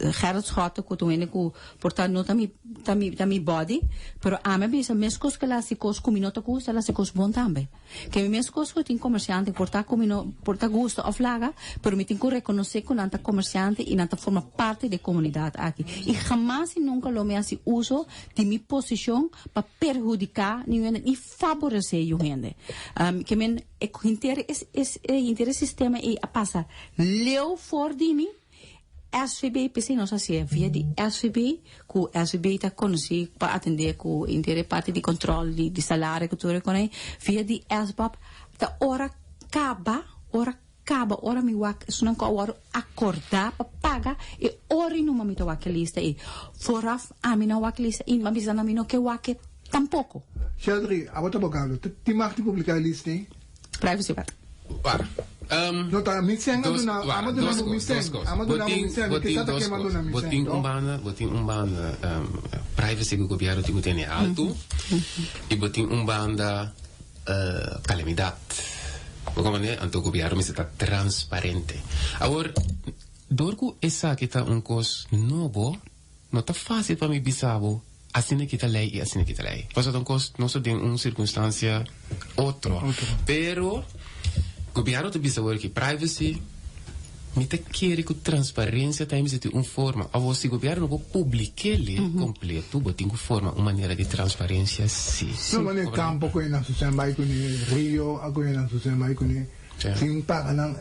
Gerrit Schotte ku ta un hende ku por ta no ta mi ta mi ta mi body, pero ami a bisa meskos ku el a hasi kos ku mi no ta gusta, el a hasi kos bon tambe. Ke mi meskos ku tin komersiante por ta ku mi no por ta gusta òf laga, pero mi tin ku rekonosé ku nan ta komersiante i nan ta forma parti di e komunidat aki. I hamas i nunka lo mi hasi uso di mi posishon pa perhudiká niun hende ni faboresé yu hende. Ke men e henter e henter e sistema ei a pasa leu for di mi. SVB, p'esei nos a hasié via di SVB, ku SVB ta konosí pa atendé ku henter e parti di kòntròl di salario ku tur e konei, via di SBOB ta ora kaba, ora kaba, ora mi wak esunnan ku a wòrdu akordá pa paga, e ora i numa mi ta wak e lista ei. Vooraf ami no a wak e lista i mi a bisa nan mi no ke wak e tampoko. Sheldry, abo ta abogado, tin mag di publiká e lista ei? Privacy wet. Wak, No ta mi sen a dos, duna, wak, amo duna dos bo mi kos, sen, dos kos. amo Bo duna bo tin, mi sen, bo mi tin ta dos kema kos. duna mi Bo sen, tin un toch? banda, bo tin un banda privacy ku gobièrnu tin ku tene altu i bo tin un banda kalamidat. Bo komprende? Anto gobièrnu mester ta transparente. Awor, dor ku esaki ta un kos nobo, No ta fácil pa mi bisa bo asina ki ta lei i asina ki ta lei. Pasobra ta un kos nos ta den un sirkunstansia otro. Pero gobièrnu ta bisa awor ki privacy, Mi ta kere ku transparensia ta mester tin un forma. Awor si gobièrnu no por publik'é kompleto, bo tin ku forma un manera di transparensia si. No manera kampo ku e nan susen bai kuné, rio a ku e nan susen bai kuné, sin paga nan.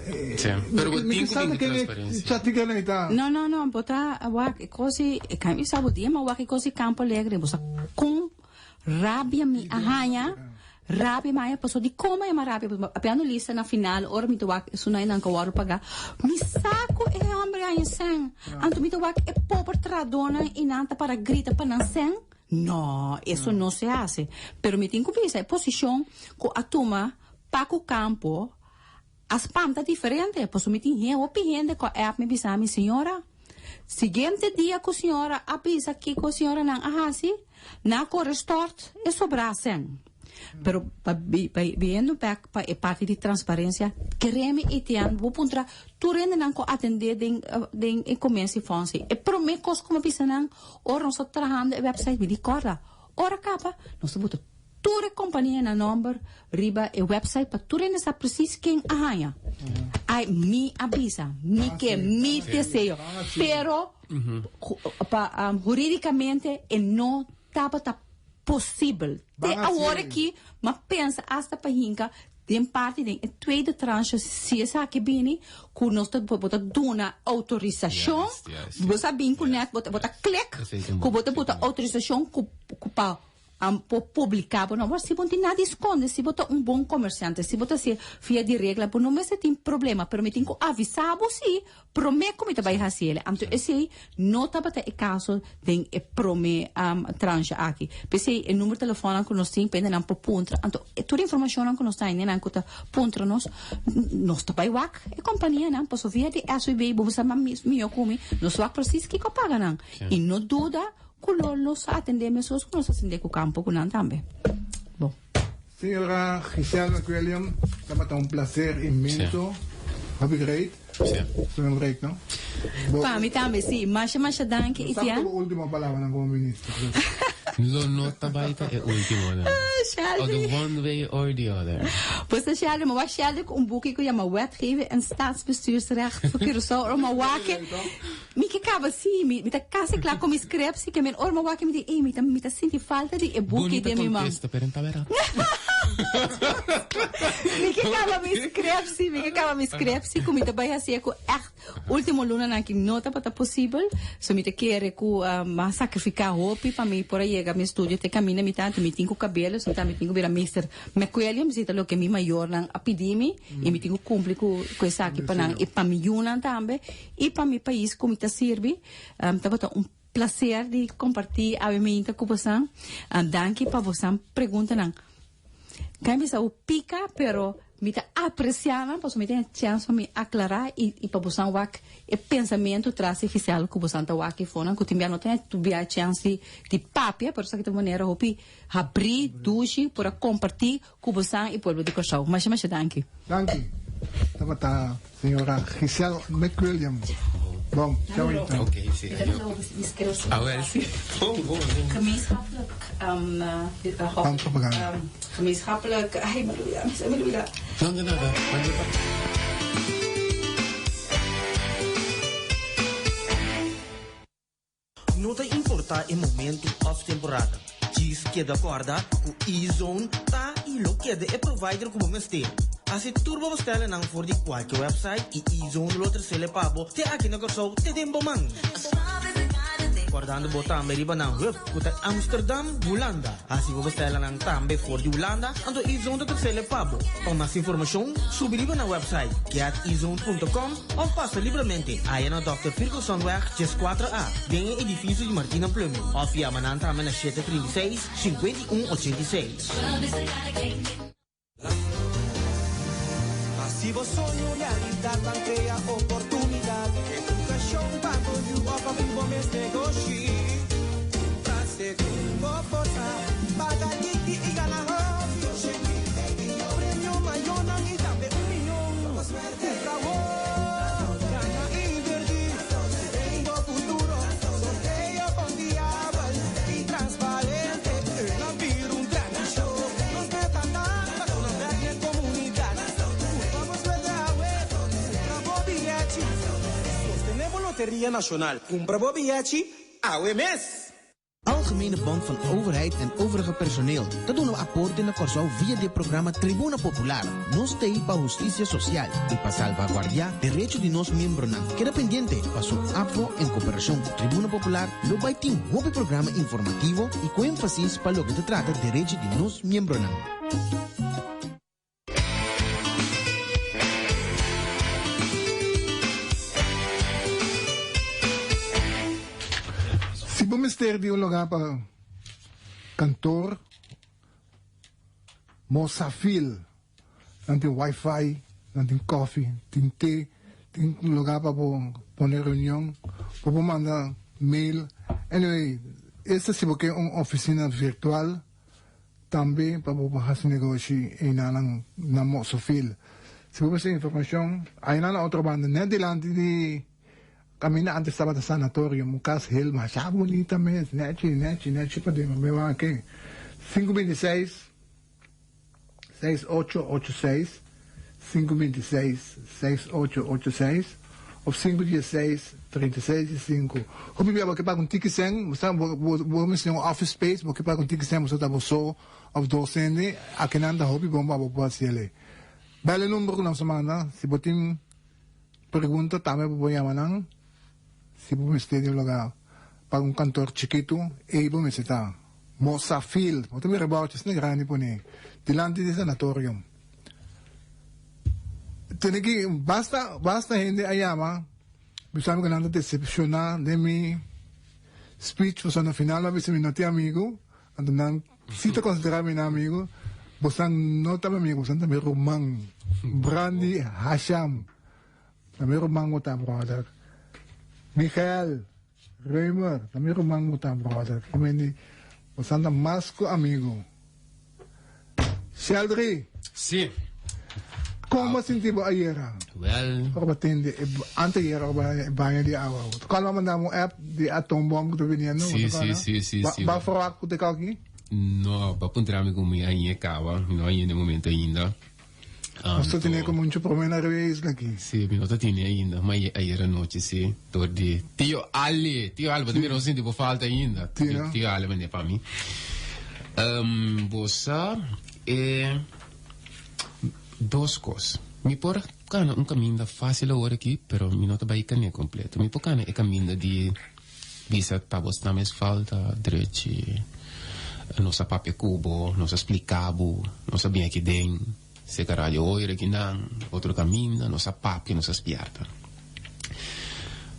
Pero bo tin ku bin ku transparensia. Chatika nan ta. No, no, no, bo ta wak e kos di, e kan bisa bo dia, ma wak e kos di Campo Alegre, bo sa kon Rabia mi a haña, rabia mi a haña pasobra di como e rabia pasobra apenas no lista na final ora mi ta wak esun nan ku a wòrdu pagá mi sa ku e hòmber a haña sèn anto mi ta wak e pober trahadónan i nan ta para grita pa nan sèn no eso no se hasi pero mi tin ku bisa e posishon ku a tuma Paco Campo a spanta diferente pasobra mi tin hopi hende ku a app mi bisa mi señora siguiente dia ku señora a bisa kiko señoranan a hasi nan a kore stort e sobrá sèn pero pa biniendo bek pa e parti di transparencia keremi Etienne bo puntra tur hendenan ku atende den den e komercio fonds e prome kos ku mi a bisa nan ora nos ta trahando e website mi di kòrda ora kaba nos ta buta Tur e kompania nan nòmber riba e wèpsait pa tur hende sa presis ken a haña. Ai, mi a bisa, mi ke, mi deseo. Pero pa hurídikamente e no tabata posibel. Te awor aki m'a pensa asta pa hinka den parti den e tweede tranche si esaki bini ku nos ta bo ta duna outorisashon. Bo sa bin ku nèt bo ta klik ku bo ta buta outorisashon ku pa Am por publica bo nomber si bo no tin nada di sconde, si bo ta un bon comerciante, si bo ta haci via di regla bo no mester tin problema, pero mi tin cu avisa bo si prome cu mi ta bay haci el. Anto esey no tabata e caso den e prome tranche aki. P'esey e number telefonnan cu nos tin pa nan por puntra, anto tur informacionnan cu nos ta haya nan cu ta puntra nos, nos ta bay wak e companianan pasobra via di SVB bo sa mas miyo cu mi, nos wak precies kico a paga nan y no duda Ku lo nos a atendé mesos ku nos a atendé ku kampo ku nan tambe. Bon. Señora Giselle McWilliam, tabata un placer inmenso. Hopi great. Señor Break, no? Bo. Pa mi tambe, si. Masha, masha danki, No sa Etienne. bo ultimo palabranan como minister. Lo no ta bai ta e ultimonan. Or the Sheldry. one way or the other. Pues ta Sheldry, mi wak Sheldry ku un buki ku yama Wetgeving en Staatsbestuursrecht voor Curaçao. Ora mi a wak e, Mi ke kaba si, mi ta kasi kla ku mi script si ke men ora mi wak mi di ey mi ta mi ta sinti falta di e buki Bunita den mi man. kontesta pero ta bera. Mi ke kaba mi script si, mi ke kaba mi script si ku mi ta bai hasi e ku ègt ultimo lunanan aki no tabata posibel. So mi ta kere ku mi a sakrifika hopi pa mi por a yega mi estudio te kaminda mi ta anto mi tin ku kabelo so mi tin ku bira meester McWilliams si ta loke mi mayornan a pidi mi i mi tin ku kumpli ku esaki pa nan i pa mi yunan tambe. I pa mi pais ku mi ta sirbi. Tabata un placer di kompartí awe meinta ku bosan. Danki pa bosan preguntanan. Kan bisa bo pika, pero mi ta apresiá nan pasobra mi tin e chèns pa mi aklará i pa bosan wak e pensamentu tras di Giselle ku bosan ta wak efonan ku tin bia no tin e bia chèns di papia, pero esaki ta un manera hopi habrí, dushi por a kompartí Ku bosan i pueblo di Kòrsou. Masha masha danki. Danki. Tabata señora Giselle McWilliam. Bon, chao Ethan. Ok, si. Awel si. Bon, bon, bon. Gemeenschappelijk, Ban propaganda. gemeenschappelijk, ay, mi lubida, mi lubida. No, no, no, no. No ta importá e momentu òf temporada, djis keda kòrda ku E-Zone ta i lo keda e provider ku bo mester. Hasi tur bo bestèlnan for di kualke wèpsait i E-Zone lo tresele pa bo te aki na Kòrsou te den bo man. Kòrdando bo tambe riba nan hub ku ta Amsterdam, Hulanda. Hasi bo bestèlnan tambe for di Hulanda, anto E-Zone ta tresele pa bo. Pa mas informashon, subi riba nan wèpsait getezone.com Of pasa libramente aya na Dòkter Firgosonweg 14 A, den e edifisio di Martina Plumbing. Of yama nan tambe na 736, 51 86. Hasi bo soño realidat, ban krea oportunidat. Edukashon pa bo yu of abri bo mes negoshi. Kumpra segun bo forsa, paga diki i gana hopi. Premio mayornan i tambe un miyon. Loteria Nashonal. Kumpra bo biyechi awe mes! Algemene Bond van Overheid en Overige Personeel ta duna aporte na Kòrsou via di e programa Tribuna Popular. Nos ta ei pa hustisia sosial i pa salvaguardiá derecho di nos miembronan. Keda pendiente paso ABVO en koperashon ku Tribuna Popular lo bai tin hopi programa informativo i ku énfasis pa loke ta trata derecho di nos miembronan. Si bo mester di un lugar pa kantoor, Mosafil, nan tin wifi, nan tin koffie, tin te, tin lugar pa bo pone reunion, bo por manda mail. Anyway, esta si bo ke un oficina virtual. Tambe pa bo por hasi negoshi einanan na Mosofil. Si bo mester informashon, ainan na otro banda, net dilanti di kaminda antes tabata sanatorium, un kas heel masha bunita mes, nechi, nechi, nechi paden, bo mira aki, 526 6886, 526 6886 of 516 36 i Hopi bia bo ke paga un tiki sen, bo sa bo bo mester un office space, bo ke paga un tiki sen bo sa ta bo so of dos hende, akinan ta hopi bon pa bo por hasi elei. Bel e number ku nos a manda, si bo tin pregunta tambe bo por yama nan, si bo mester di un lugar pa un kantor chikitu, ei bo mester ta. Mosafil, bo ta mira bouchi asina grandi pone dilanti di sanatorium. Tene ki basta basta hende a yama bisa mi ku nan ta decepciona den mi speech pasobra na final mi a bisa mi no tin amigu anto nan si ta considera mi nan amigu bosan no ta mi amigu bosan ta mi ruman Brandy Hasham ta mi ruman bo ta brother Michael Römer ta mi ruman bo ta brother kimendi bosan ta mas ku amigu. Sheldry. Sí. Kon bo a sinti bo ayera? Wel. Ora bo tende e anteayera ora bo haña e baño di awa. Bo ta kòrda bo a manda mi un app di atoombom ku ta biniendo? Sí, sí, sí, sí, sí. Bo a ferwagt ku ta e kòki? No, bo a puntra mi ku mi a haña e kaba. Mi no a haña den momento ainda. Nos ta tene como mucho prome na riba e isla aki. Sí, mi no ta tene ainda, ma ayer anochi sí, door di Tio Ali. Tio Ali, bo ta mira bo sinti bo falta ainda. Sí, no? Tio Ali manda pa mi. Um, bo sa, e dos cos. Mi por cana un caminda fácil awor aki, pero mi no ta bay cane completo. Mi por cana e caminda di Bisa ta bo sta mes falta drechi. Nos a papia ku bo, nos a splika bo, nos a bin aki den seka radio oir aki nan, otro kaminda, nos a papia, nos a spièrta.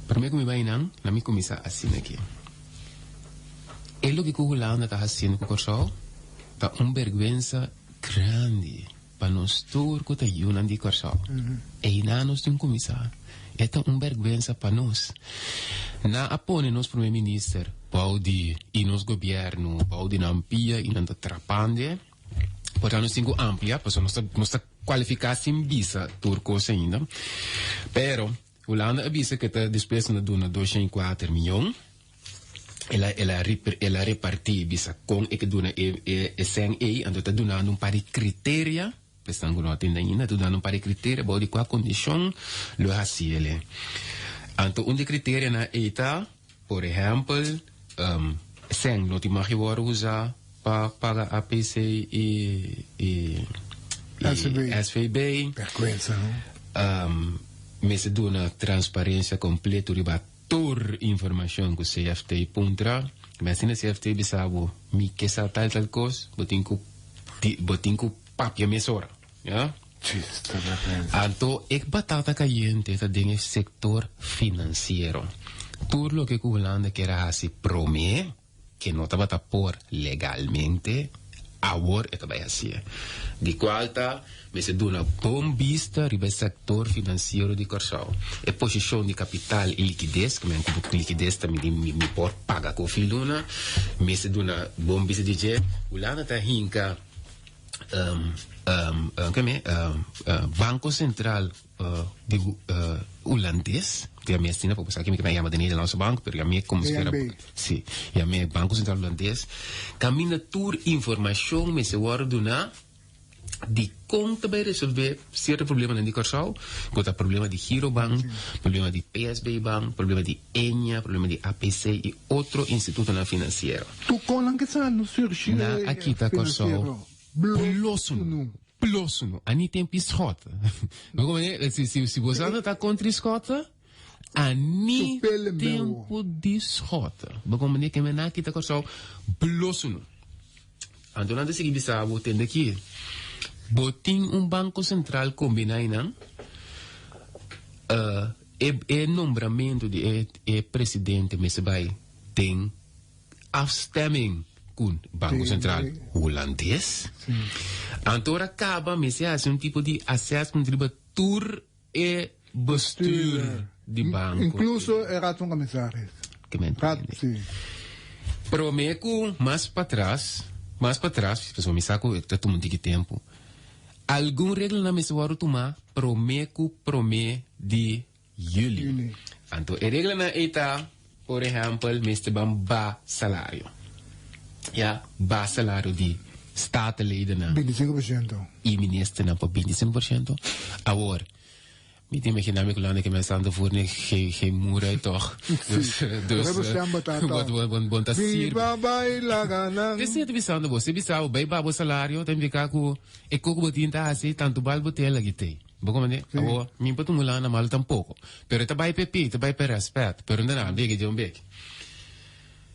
Promé ku mi bai nan, na mi kuminsá asina aki. E loke ku Hulanda ta hasiendo ku Kòrsou ta un bèrgwensa grandi. Pa nos tur ku ta yunan di Kòrsou, einan nos tin kuminsá. E ta un bèrgwensa pa nos. Nan a pone nos promé minister bou di i nos gobièrnu bou di nan pia i nan ta trapande. Por tanto nos tin ku amplia pasobra nos ta nos ta kualifiká sin bisa tur kos ainda. Pero Hulanda a bisa ku e ta dispuesto na duna 204 mion. El a el a el a repartí bisa kon e ke duna e e e sèn ei, anto e ta dunando un par di kriteria, pa esnan ku no a tende ainda, e ta dunando un par di kriteria bou di kua kondishon lo e hasi el. Anto un di e kriterianan ei ta, por ehèmpel, sèn no tin mag di wòrdu usá pa paga APC i i i SVB. Bèrgwensa, no? Mester duna transparensia kompleto riba Tur informacion cu CFT puntra, mi asina CFT bisa bo mi ke sa tal tal cos, bo tin cu bo tin cu papia mesora, ya. Chista bergwensa. Anto e batata cayente ta den e sector financiero. Tur loke cu Hulanda kier a haci prome, ke no tabata por legalmente, awor e ta bai hasié. Di kual ta mester duna bon bista riba e sektor finansiero di Kòrsou. E posishon di kapital i likides, ku men ku likides ta midi mi por paga ku fin luna, mester duna bon bista di dje. Hulanda ta hinka Banko Sentral di Hulandes, di a mi asina, pasobra esaki mi ta yama de Nederlandse Bank, pero yam'é como si fuera, si, yam'é Banco Central Hulandes, caminda tur informacion mester wòrdu duná. Di kon ta bai resolvé sierto problemanan di Kòrsou, ku ta problema di Girobank, problema di PSB Bank, problema di Ennia, problema di APC i otro institutonan finansiero. Tur konnan ke sa no surgi Nan a kita Kòrsou plosuno, plosuno. A ni tempu i schot. Bo komprende? Si, si, si bo sa no ta kontra i schot, a ni tempu di schot. Bo komprende? Ke men nan a kita Kòrsou plosuno. Anto nan ta sigui bisa bo, Tende aki, bo tin un Banko Sentral kombiná einan, e e nombramentu di e e presidente mester bai den afstemming ku Banko Sentral Hulandes. Anto ora kaba mester hasi un tipo di assessment riba tur e bestuur di banco. Incluso e Raad van Commissaris. Ke men Raad, tende. si. Prome ku mas patras, mas patras, pasobra mi sa ku ta tuma un tiki tempu, algun reglanan mester wòrdu tumá prome ku prome di yüli. Yüli. Anto e reglanan ei ta, por ehèmpel, mester ban ba salario. Ya, ba salario di Statenledennan. 25%. I ministernan pa 25%. Awor, mi ta imagina mi ku landa ke men santo voor ne geen, geen mura toch. Dus, dus, Rebel stem batata. bon, bon, bon, bon ta sirbi. Viva baila ganan. Te siete bisando bo, si bisa bo bai ba bo salario, ta implica ku e koko bo tin ta hasi, tantu bal bo tela gitei. Bo komende? Awor, mi pa tuma lana malu tampoko. Pero e ta bai pe pi, ta bai pe respet. Pero nda na, beke dje un beke.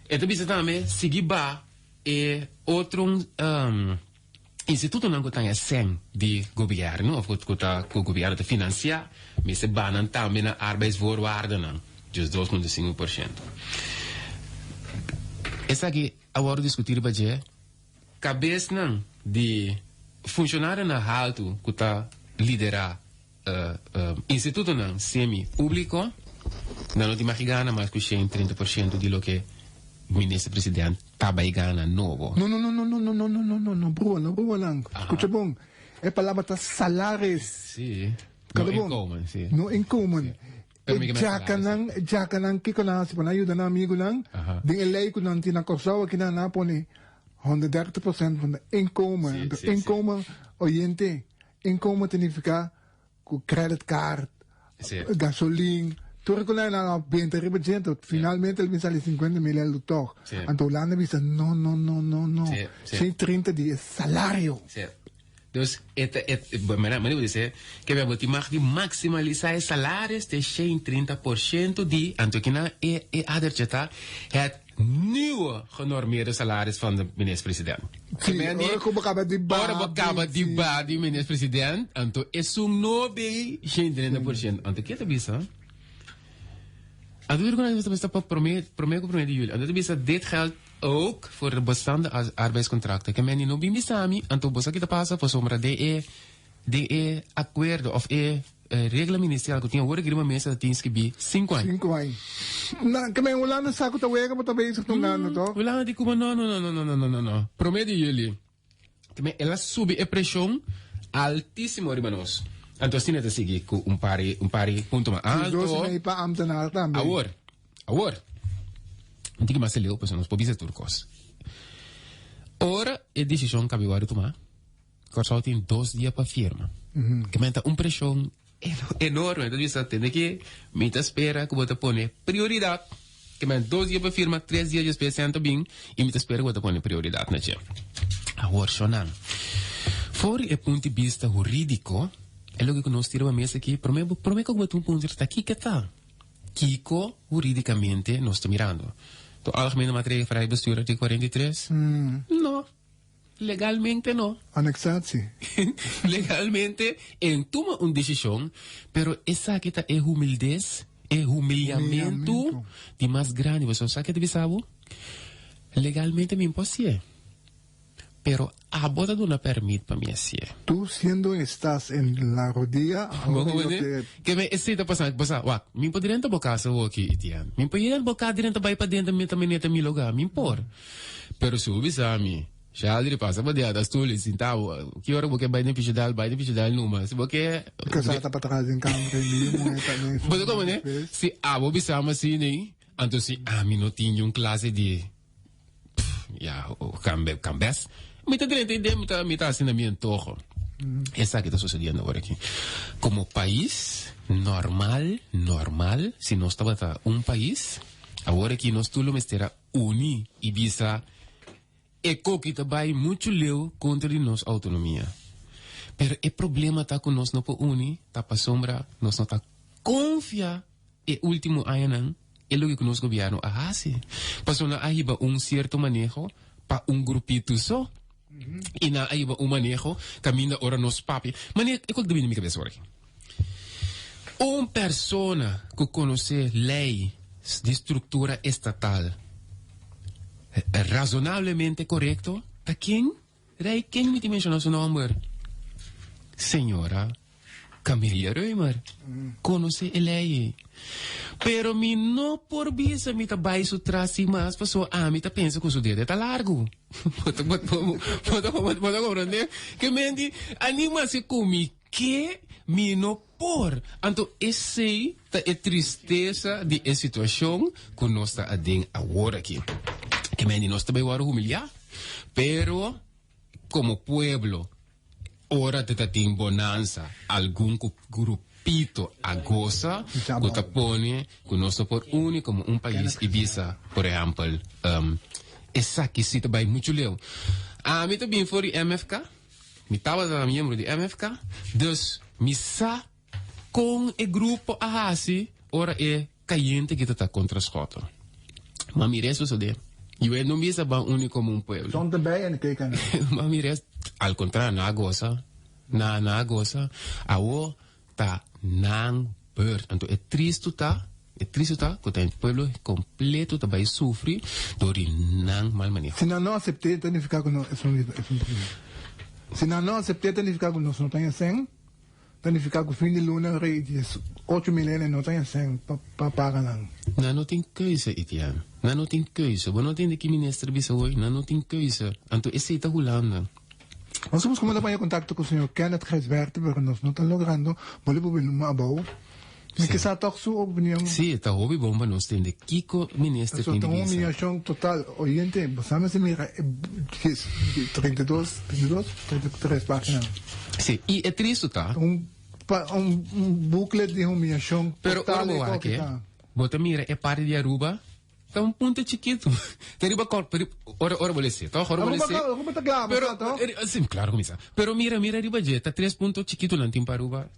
E ta bisa tambe, sigui ba e otro institutonan ku ta haña sèn di gobièrnu òf ku ta ku gobièrnu ta finansiá, mester ba nan tambe na arbeidsvoorwaardennan, djes 2.5%. Esaki a wòrdu diskutí riba dje. Kabesnan di funshonarionan haltu ku ta liderá institutonan semi públiko, nan no tin mag gana mas ku 130% di loke minister president ta bai gana nobo. No, no, no, no, no, no, no, no, no, no, no, brua, no brua nan. Skucha bon, e palabra ta salaris. Sí, no inkomen, sí. No inkomen. Pero E mi ke men salaris, djakanan, e djakanan, kiko nan hasi pa nan yuda nan amigunan? Den e lei ku nan tin na Kòrsou aki nan a pone 130% van de inkomen. Sí, Anto sí, sí. inkomen, oyente, inkomen ta nifiká ku credit card, Sí. gasolin, tur ku nan a benta riba djento, finalmente el bin sali 50 mil eldo tòg. Sí. Anto Hulanda bisa no, no, no, no, no. Sí, sí. 130 di e salario. Sí. Dus e ta e mira mira bo dice ke bo tin mag di maximalisá e salaris te 130% di anto kinan e e adertje ta het nieuwe genormeerde salaris van de minister-president. Sí, ora ku bo kaba di ba Ora bo kaba di ba di minister-president anto esun no bei 130%. Anto ke ta bisa? Anto tur ku ta pa prome prome ku prome di juli. Anto ta bisa dit geldt Ook voor de bestaande arbeidscontracten. Ke men no bin bisa mi, anto bo sa ki ta pasa pasobra den e den e akuerdo of e regla ministerial ku tin awor aki riba mesa ta tin skibí sinku aña. Sinku aña. Na, ke men Hulanda sa ku ta wega bo ta bezig tungando to? Hulanda di kuma no no no no no no no no. Prome di juli. Ke men el a subi e preshon altisimo riba nos. Anto asina ta sigui ku un par un par di punto mas Si alto. dos mei pa ambtenaar tambe. Awor, awor. Un tiki mas leu pasobra nos por bisa tur kos. Ora e desishon kabi wòrdu tumá, Kòrsou tin dos dia pa firma. Ke men ta un preshon enorme. Ta bisa tende ki mi ta spera ku bo ta pone prioridat. Ke men dos dia pa firma, tres dia despues sèn ta bin i mi ta spera ku bo ta pone prioridat na dje. Awor, shonnan, for di e punto di bista hurídiko, e loke ku nos tira pa mes aki, promé promé ku bo ta un punto ta kiko ta? Kiko hurídikamente nos ta mirando? To Algemene Maatregelen Vrij Bestuur artíkulo 43? No. Legalmente no. Anexatie. Legalmente en tuma un decision, pero esaki ta e humildes, e humiliamentu di mas grandi. Pasobra sa ke ta bisa bo? Legalmente mi por hacié, pero abo ta duna permit pa mi hacié. Tu siendo estás en la rodilla, Bo ahora yo comprende? te. Ke men esei ta pasando, pasa, wak, mi por drenta bo casa awoki, Etienne. Mi por yega bo cas drenta bai paden ta mi neta mi loga, mi por. Pero si bo bisa mi, Sheldry, pasa pa diada stoel i sinta bo. Ki ora bo ke bai den Pichidal, bai den Pichidal numa. Si bo ke. Kasá ta patras den kamber i mi muhé ta den su Bo ta komprendé? Si abo bisa mi asina ei, anto si ami no tin niun klase di, pff, ya, kambes, mi ta drenta ei den, mi ta, mi ta hasi na mi antoho. Esaki ta sucediendo awor aki. Como pais normal, normal, si nos tabata un pais, awor aki nos tur lo mester a uni y bisa e koki ta bay mucho leu contra di nos autonomia. Pero e problema ta cu nos no por uni ta pasobra nos no ta confia e ultimo añanan e loke cu nos gobierno a haci. Pasobra nan a hiba un cierto maneho pa un grupito so. I nan a hiba un maneho kaminda ora nos papia. Mane, e kos ta bini mi kabesa ora aki. Un persona ku konosé lei di struktura estatal razonablemente korekto ta ken? Rei ken mi tin menshoná su nòmber? Señora Camelia Römer konosé e lei ei. Pero mi no por bisa mi ta bai su tras sin mas pasobra ami ta pensa ku su dede ta largu. Bo ta bo bo ta bo ta komprondé? Ke menti anima si ku mi ke mi no por. Anto esei ta e tristesa di e situashon ku nos ta aden awor aki. Ke menti nos ta bai wòrdu humiliá, pero komo pueblo Ora te ta tin bonansa, algun ku grupito a gosa ku ta pone ku nos no por uni komo un pais i bisa, por ehèmpel, esaki si ta bai muchu leu. Ami ta bin for di MFK, mi tabata miembro di MFK, dus mi sa kon e grupo a hasi ora e kayente ki ta ta kontra Schotten. Ma mira e sosodé. Yu e no bisa ban uni komo un pueblo. Son ta bij en kijk aan. Ma mira, al kontrario, nan a gosa. Nan, nan a gosa. Awo ta nan beurt. Anto e tristu ta, e tristu ta ku ta e pueblo kompleto ta bai sufri dor di nan mal maneho. Si nan no asept'é ta nifiká ku no, esun, esun, si nan no asept'é ta nifiká ku nos no ta yasèn. Ta nifiká ku fin di luna rei di 8000 hende no ta haña sèn pa paga nan. Nan no tin keuze, Etienne. Nan no tin keuze. Bo no tende ki minister bisa hoy? Nan no tin keuze. Anto esei ta Hulanda. Nos a buska manda paña kontakto ku señor Kenneth Gijsberthe, pero nos no ta logrando. Bo lo por bin luma abou. Mi ke sa tòg su opinion. Sí, ta hopi bon pa nos tende kiko minister tin di Pasobra ta un bisa. humiliashon total. Oyente, bo sa mester mira e 32, 32, 33 página. Sí, i e tristu ta. Un, un, un booklet di humiliashon Pero ora total bo e wak koki e, ta. bo ta mira e parti di Aruba Ta un punto chikitu. Ta riba kor, pero ora ora bo lese, toch? Ora bo Aruba lese. ka, Aruba ta kla, bo Pero sa toch? si, klaro ku mi sa. Pero mira, mira riba dje, ta tres punto chikitu nan tin pa Aruba.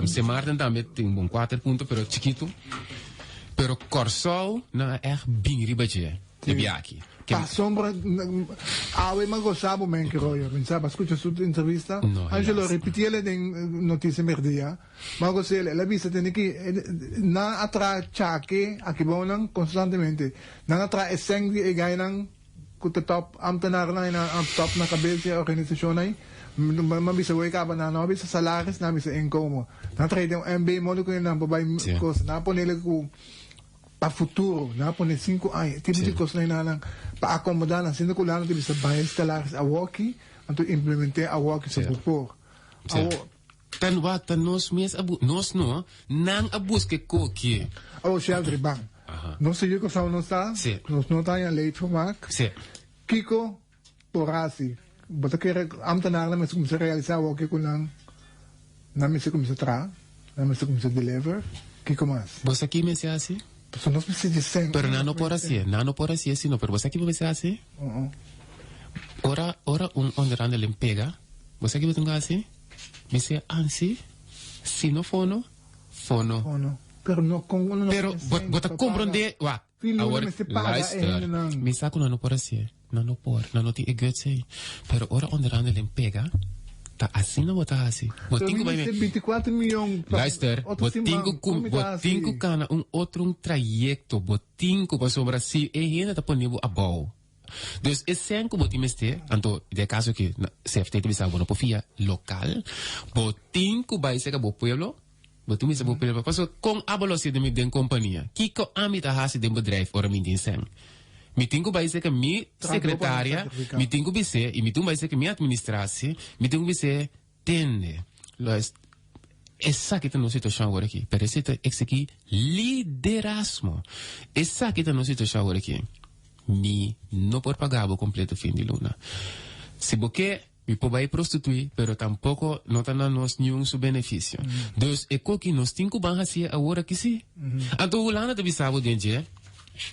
Sint Maarten tambe tin bon kuater punto, pero chikitu. Pero Kòrsou nan a ègt bin riba dje e biaha aki. Pasobra awe mi a gosa bo men Royo, mi sa, bo a skucha su entrevista? No, Angelo, helaas. repiti el den Noticia Merdia. Ma ku el a bisa tende ki nan a traha chake aki bou nan konstantemente. Nan a traha e sèn di e gainan ku ta tòp ámtenarnan i nan a tòp na kabes di e organisashonnan ei. Mi a bisa wei kaba nan no a bisa salaris, nan a bisa inkomo. Nan a traha den un MB modo ku nan por bai kos. Nan a ponele ku pa futuro, nan a pone sinku aña. E tipo di kosnan ei nan pa akomodá nan siendo ku nan ta bisa bai e salaris awoki anto implement'é awoki so bo por. Awo. Ta wak ta nos mes a bu nos no, nan a buska e kokie. Awo Sheldry ban. Nos ta yuka sa nos ta, nos no ta haña leedvermaak. Kiko por hasi? Bo ta kere ambtenarnan mester kuminsá realisá awor ke ku nan nan mester kuminsá traha, nan mester kuminsá deliver? Kiko mas? Bo sa ki mester hasi? Pasobra nos mester di sèn. Pero nan no por hasié, nan no por hasié sino, pero bo sa ki bo mester hasi? Ora ora un onderhandeling pega, bo sa ki bo tin ku hasi? Mi se ansi, si no fono, fono. Fono. Pero no con uno no Pero bo, bo ta comprende, wak, awor, luister, mi sa cu nan no por hacié, nan no por, nan no tin e guts ei, pero ora onderhandeling pega, ta asina bo ta haci. Bo tin cu bai me, luister, bo tin cu, bo tin cu cana un otro un trayecto, bo tin cu, pasobra si e hende ta pone bo abao, Dus e sèn ku bo tin mester, anto den e kaso aki CFT ta bisa bo no por fia lokal, bo tin ku bai serka bo pueblo, bo tin bisa bo pueblo, pasobra kon abo lo hasi den mi den kompania? Kiko ami ta hasi den bedrijf ora mi tin sèn? Mi tin ku bai serka mi sekretaria, mi tin ku bis'é, i mi tin ku bai serka mi administratie, mi tin ku bis'é, Tende, lo es esaki ta nos situacion awor aki, pero esei ta exigi liderazgo. Esaki ta nos situacion awor aki. Mi no por paga bo completo fin di luna. Si bo ke. Mi por bai prostituí, pero tampoco no ta na nos niun su beneficio. Dus e koki nos tin ku ban hasié awor aki sí. Anto Hulanda ta bisa bo den dje,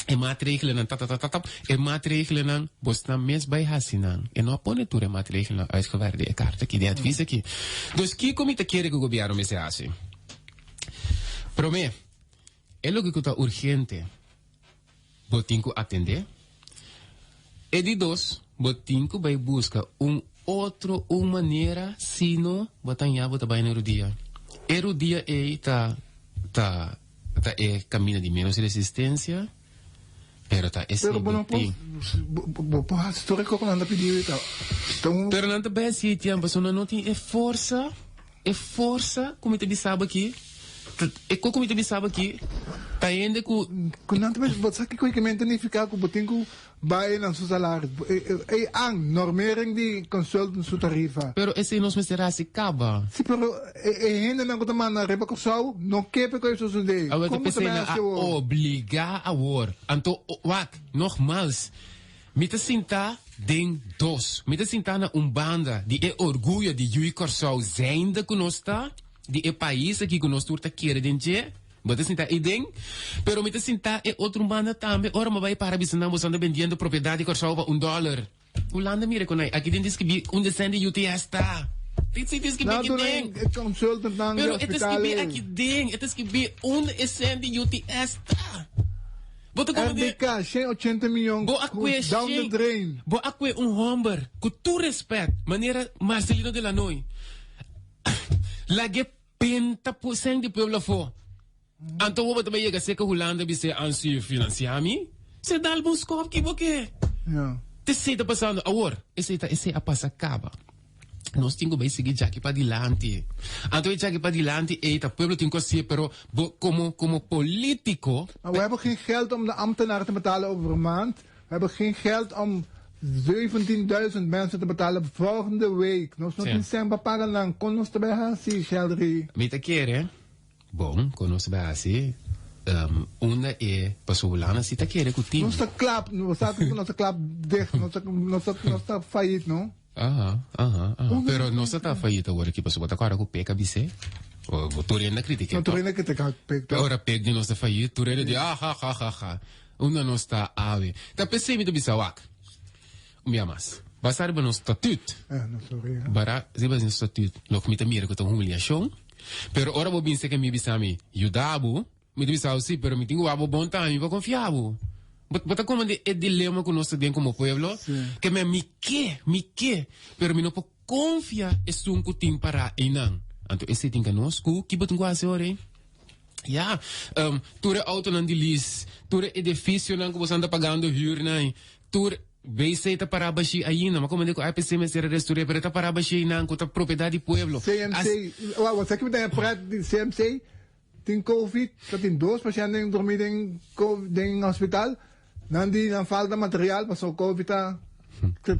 e maatregelennan ta ta ta ta ta, e maatregelennan bosnan mes bai hasi nan. E no a pone tur e maatregelennan uitgewerkt den e kaart aki, den e advies aki. Dus kiko mi ta kere ku gobièrnu mester hasi? Promé, e loke ku ta urgente bo tin ku atendé. E di dos, bo tin ku bai buska un otro un manera sino bo ta haña bo ta bai na rudia. E rudia ei ta ta ta e kaminda di menos resistensia, pero ta esei Pero bo bo no por tin. bo bo por hasi tur e kos ku nan ta pidi bo ta ta un. Pero nan ta bai hasi e tiempo pasobra nan no tin e forsa. E forsa ku mi ta bisa bo aki, ta, e kos ku mi ta bisa bo aki, ta hende ku. Ku nan ta bisa, bo sa kiko e men ta nifiká ku bo tin ku bai nan su salaris. E an, normering di consultant su tarifa. Pero esei nos mester hasi kaba. Si, pero e hendenan ku ta manda riba Kòrsou no ke pa ku e sosodé. Awor ta Kon bo ta p'esei bai nan a hasi awor? obligá awor. Anto, wak, nogmals, Mi ta sintá den dos. Mi ta sintá na un banda di e orguyo di Yui Kòrsou zijnde ku nos ta, di e pais aki ku nos tur ta kere den dje. Bo ta sintá ei den. Pero mi ta sintá e otro banda tambe ora mi bai para bisa nan boso anda bendiendo propiedat di Kòrsou pa un dòler. Hulanda mira kon ai aki den diskibí unda sèn di UTS ta. Dit si diskibí Nan aki duna den. e consultantnan di Pero e ta hospital skibí ei. aki den. E ta skibí unda e sèn di UTS ta. Bo ta komo di. RDK, 180 miyon Bo a kue down the shen. drain. Bo a kue un homber ku tur respet, manera Marcelino de Lanoy. Lag'e penta pu sèn di pueblo afó. Anto bo ta bai yega seka Hulanda bis'é ansi finansiá mi? Se dal bo un skòp ki bo ke. Ja. T'esei ta pasando awor. Esei ta esei a pasa kaba. Nos tin ku bai sigui djaki padilanti. Anto e djaki padilanti ei ta pueblo tin ku hasié, pero bo komo komo polítiko. Maar we hebben geen geld om de ambtenaren te betalen over een maand. We hebben geen geld om 17.000 mensen te betalen volgende week. Nos no tin sèn pa paga nan. Kon nos ta bai hasi, Sheldry? Mi ta kere Bon, kon nos bai hasi? Unda e paso Hulanda si ta kere ku tin. Nos ta klap, bo sa ku nos ta klap dicht, nos ta nos ta nos ta fayit no. Aha, aha, aha. Pero nos ta ta fayit awor aki pasobra bo ta kòrda ku Pek a bis'é? O bo tur hende a kritik'é No, tur hende a kritiká Pek. Ora Pek di nos ta fayit, tur hende di ah ha ha ha ha. Unda nos ta awe? Ta p'esei mi ta bisa wak. Un bia mas. Basá riba nos statut. Eh, no sorry. Bara riba nos statut, loke mi ta mira ku ta un humiliashon. Pero ora bo bin seka mi bisa mi, yuda bo, mi ta bisa bo si, pero mi tin ku wak bo bon tambe, mi por konfia bo. Bo, bo ta komprende e dilema ku nos ta den komo pueblo? Si. Ke men mi ke, mi ke, pero mi no por konfia esun ku tin pará einan. Anto esei tin ka nos ku, ki bo tin ku hasi ora ei? Ya, um, tur e autonan di lease, tur e edificionan ku boso anda pagando huur nan, tur BC ta pará bashí ainda. Ma komende ku IPC mester a restor'é, pero e ta pará bashí einan ku ta propiedat di pueblo. CMC, wou, wou, sa ki mi ta haña pret di CMC? Tin covid, ta tin dos pashènt den drumí den den hospital, nan di nan falta material pasobra covid ta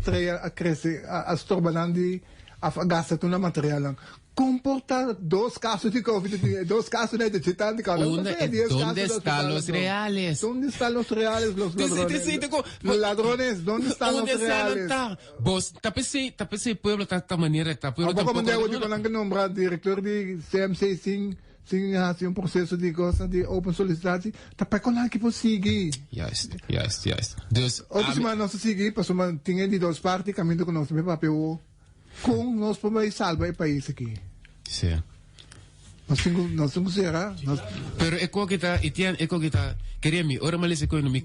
trae a krese a stroba nan di a gasta tur nan materialnan. Kon por ta dos kaso di covid tin e dos kaso nan ta chita di kòrda Unda e donde esta los reales? Donde esta los reales los ladrones? Los ladrones donde esta los reales? Bos ta p'esei ta p'esei pueblo ta ta manera ta pueblo Tampoco tampoco mende awor di nan ke nombra director di CMC sin sin hasi un proceso di cosa di open solicitatie ta pa kon nan ki por sigui. Juist, juist, juist. Dus Otro siman nos ta sigui pasobra tin e di dos parti kaminda ku nos ta bin papia awor kon nos por bai salba e pais aki. Sí. Nos tin ku nos tin ku sera nos. Pero e koki ta Etienne e koki ta kere mi ora mi a lesa e koki no mi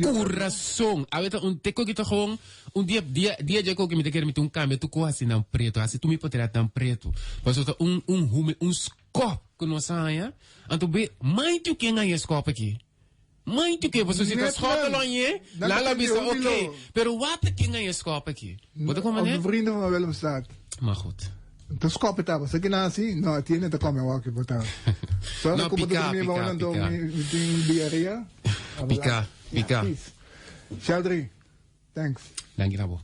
kurason awe ta un te koki ta gewoon un dia dia dia dje koki mi ta kere mi tin un kambia tur kos hasi nan preto hasi tur mi potret nan preto pasobra ta un un hume un skòp ku nos a haña anto be mai tu ken haña e skòp aki mai tu ken pasobra si ta skòp lo hañ'é nan lo bisa ok pero wak ta ken haña e skòp aki bo ta komprende? Onze vrienden van Willemstad. Maar goed. Ta skòp e tabata. Sa kina hasi? No, Etienne ta kòme awor ki bo ta. Sòrga No, ku bo ta piká, drumi piká, abou anto piká. mi mi tin diarea. Piká, piká. Sheldry, thanks. Danki na bo.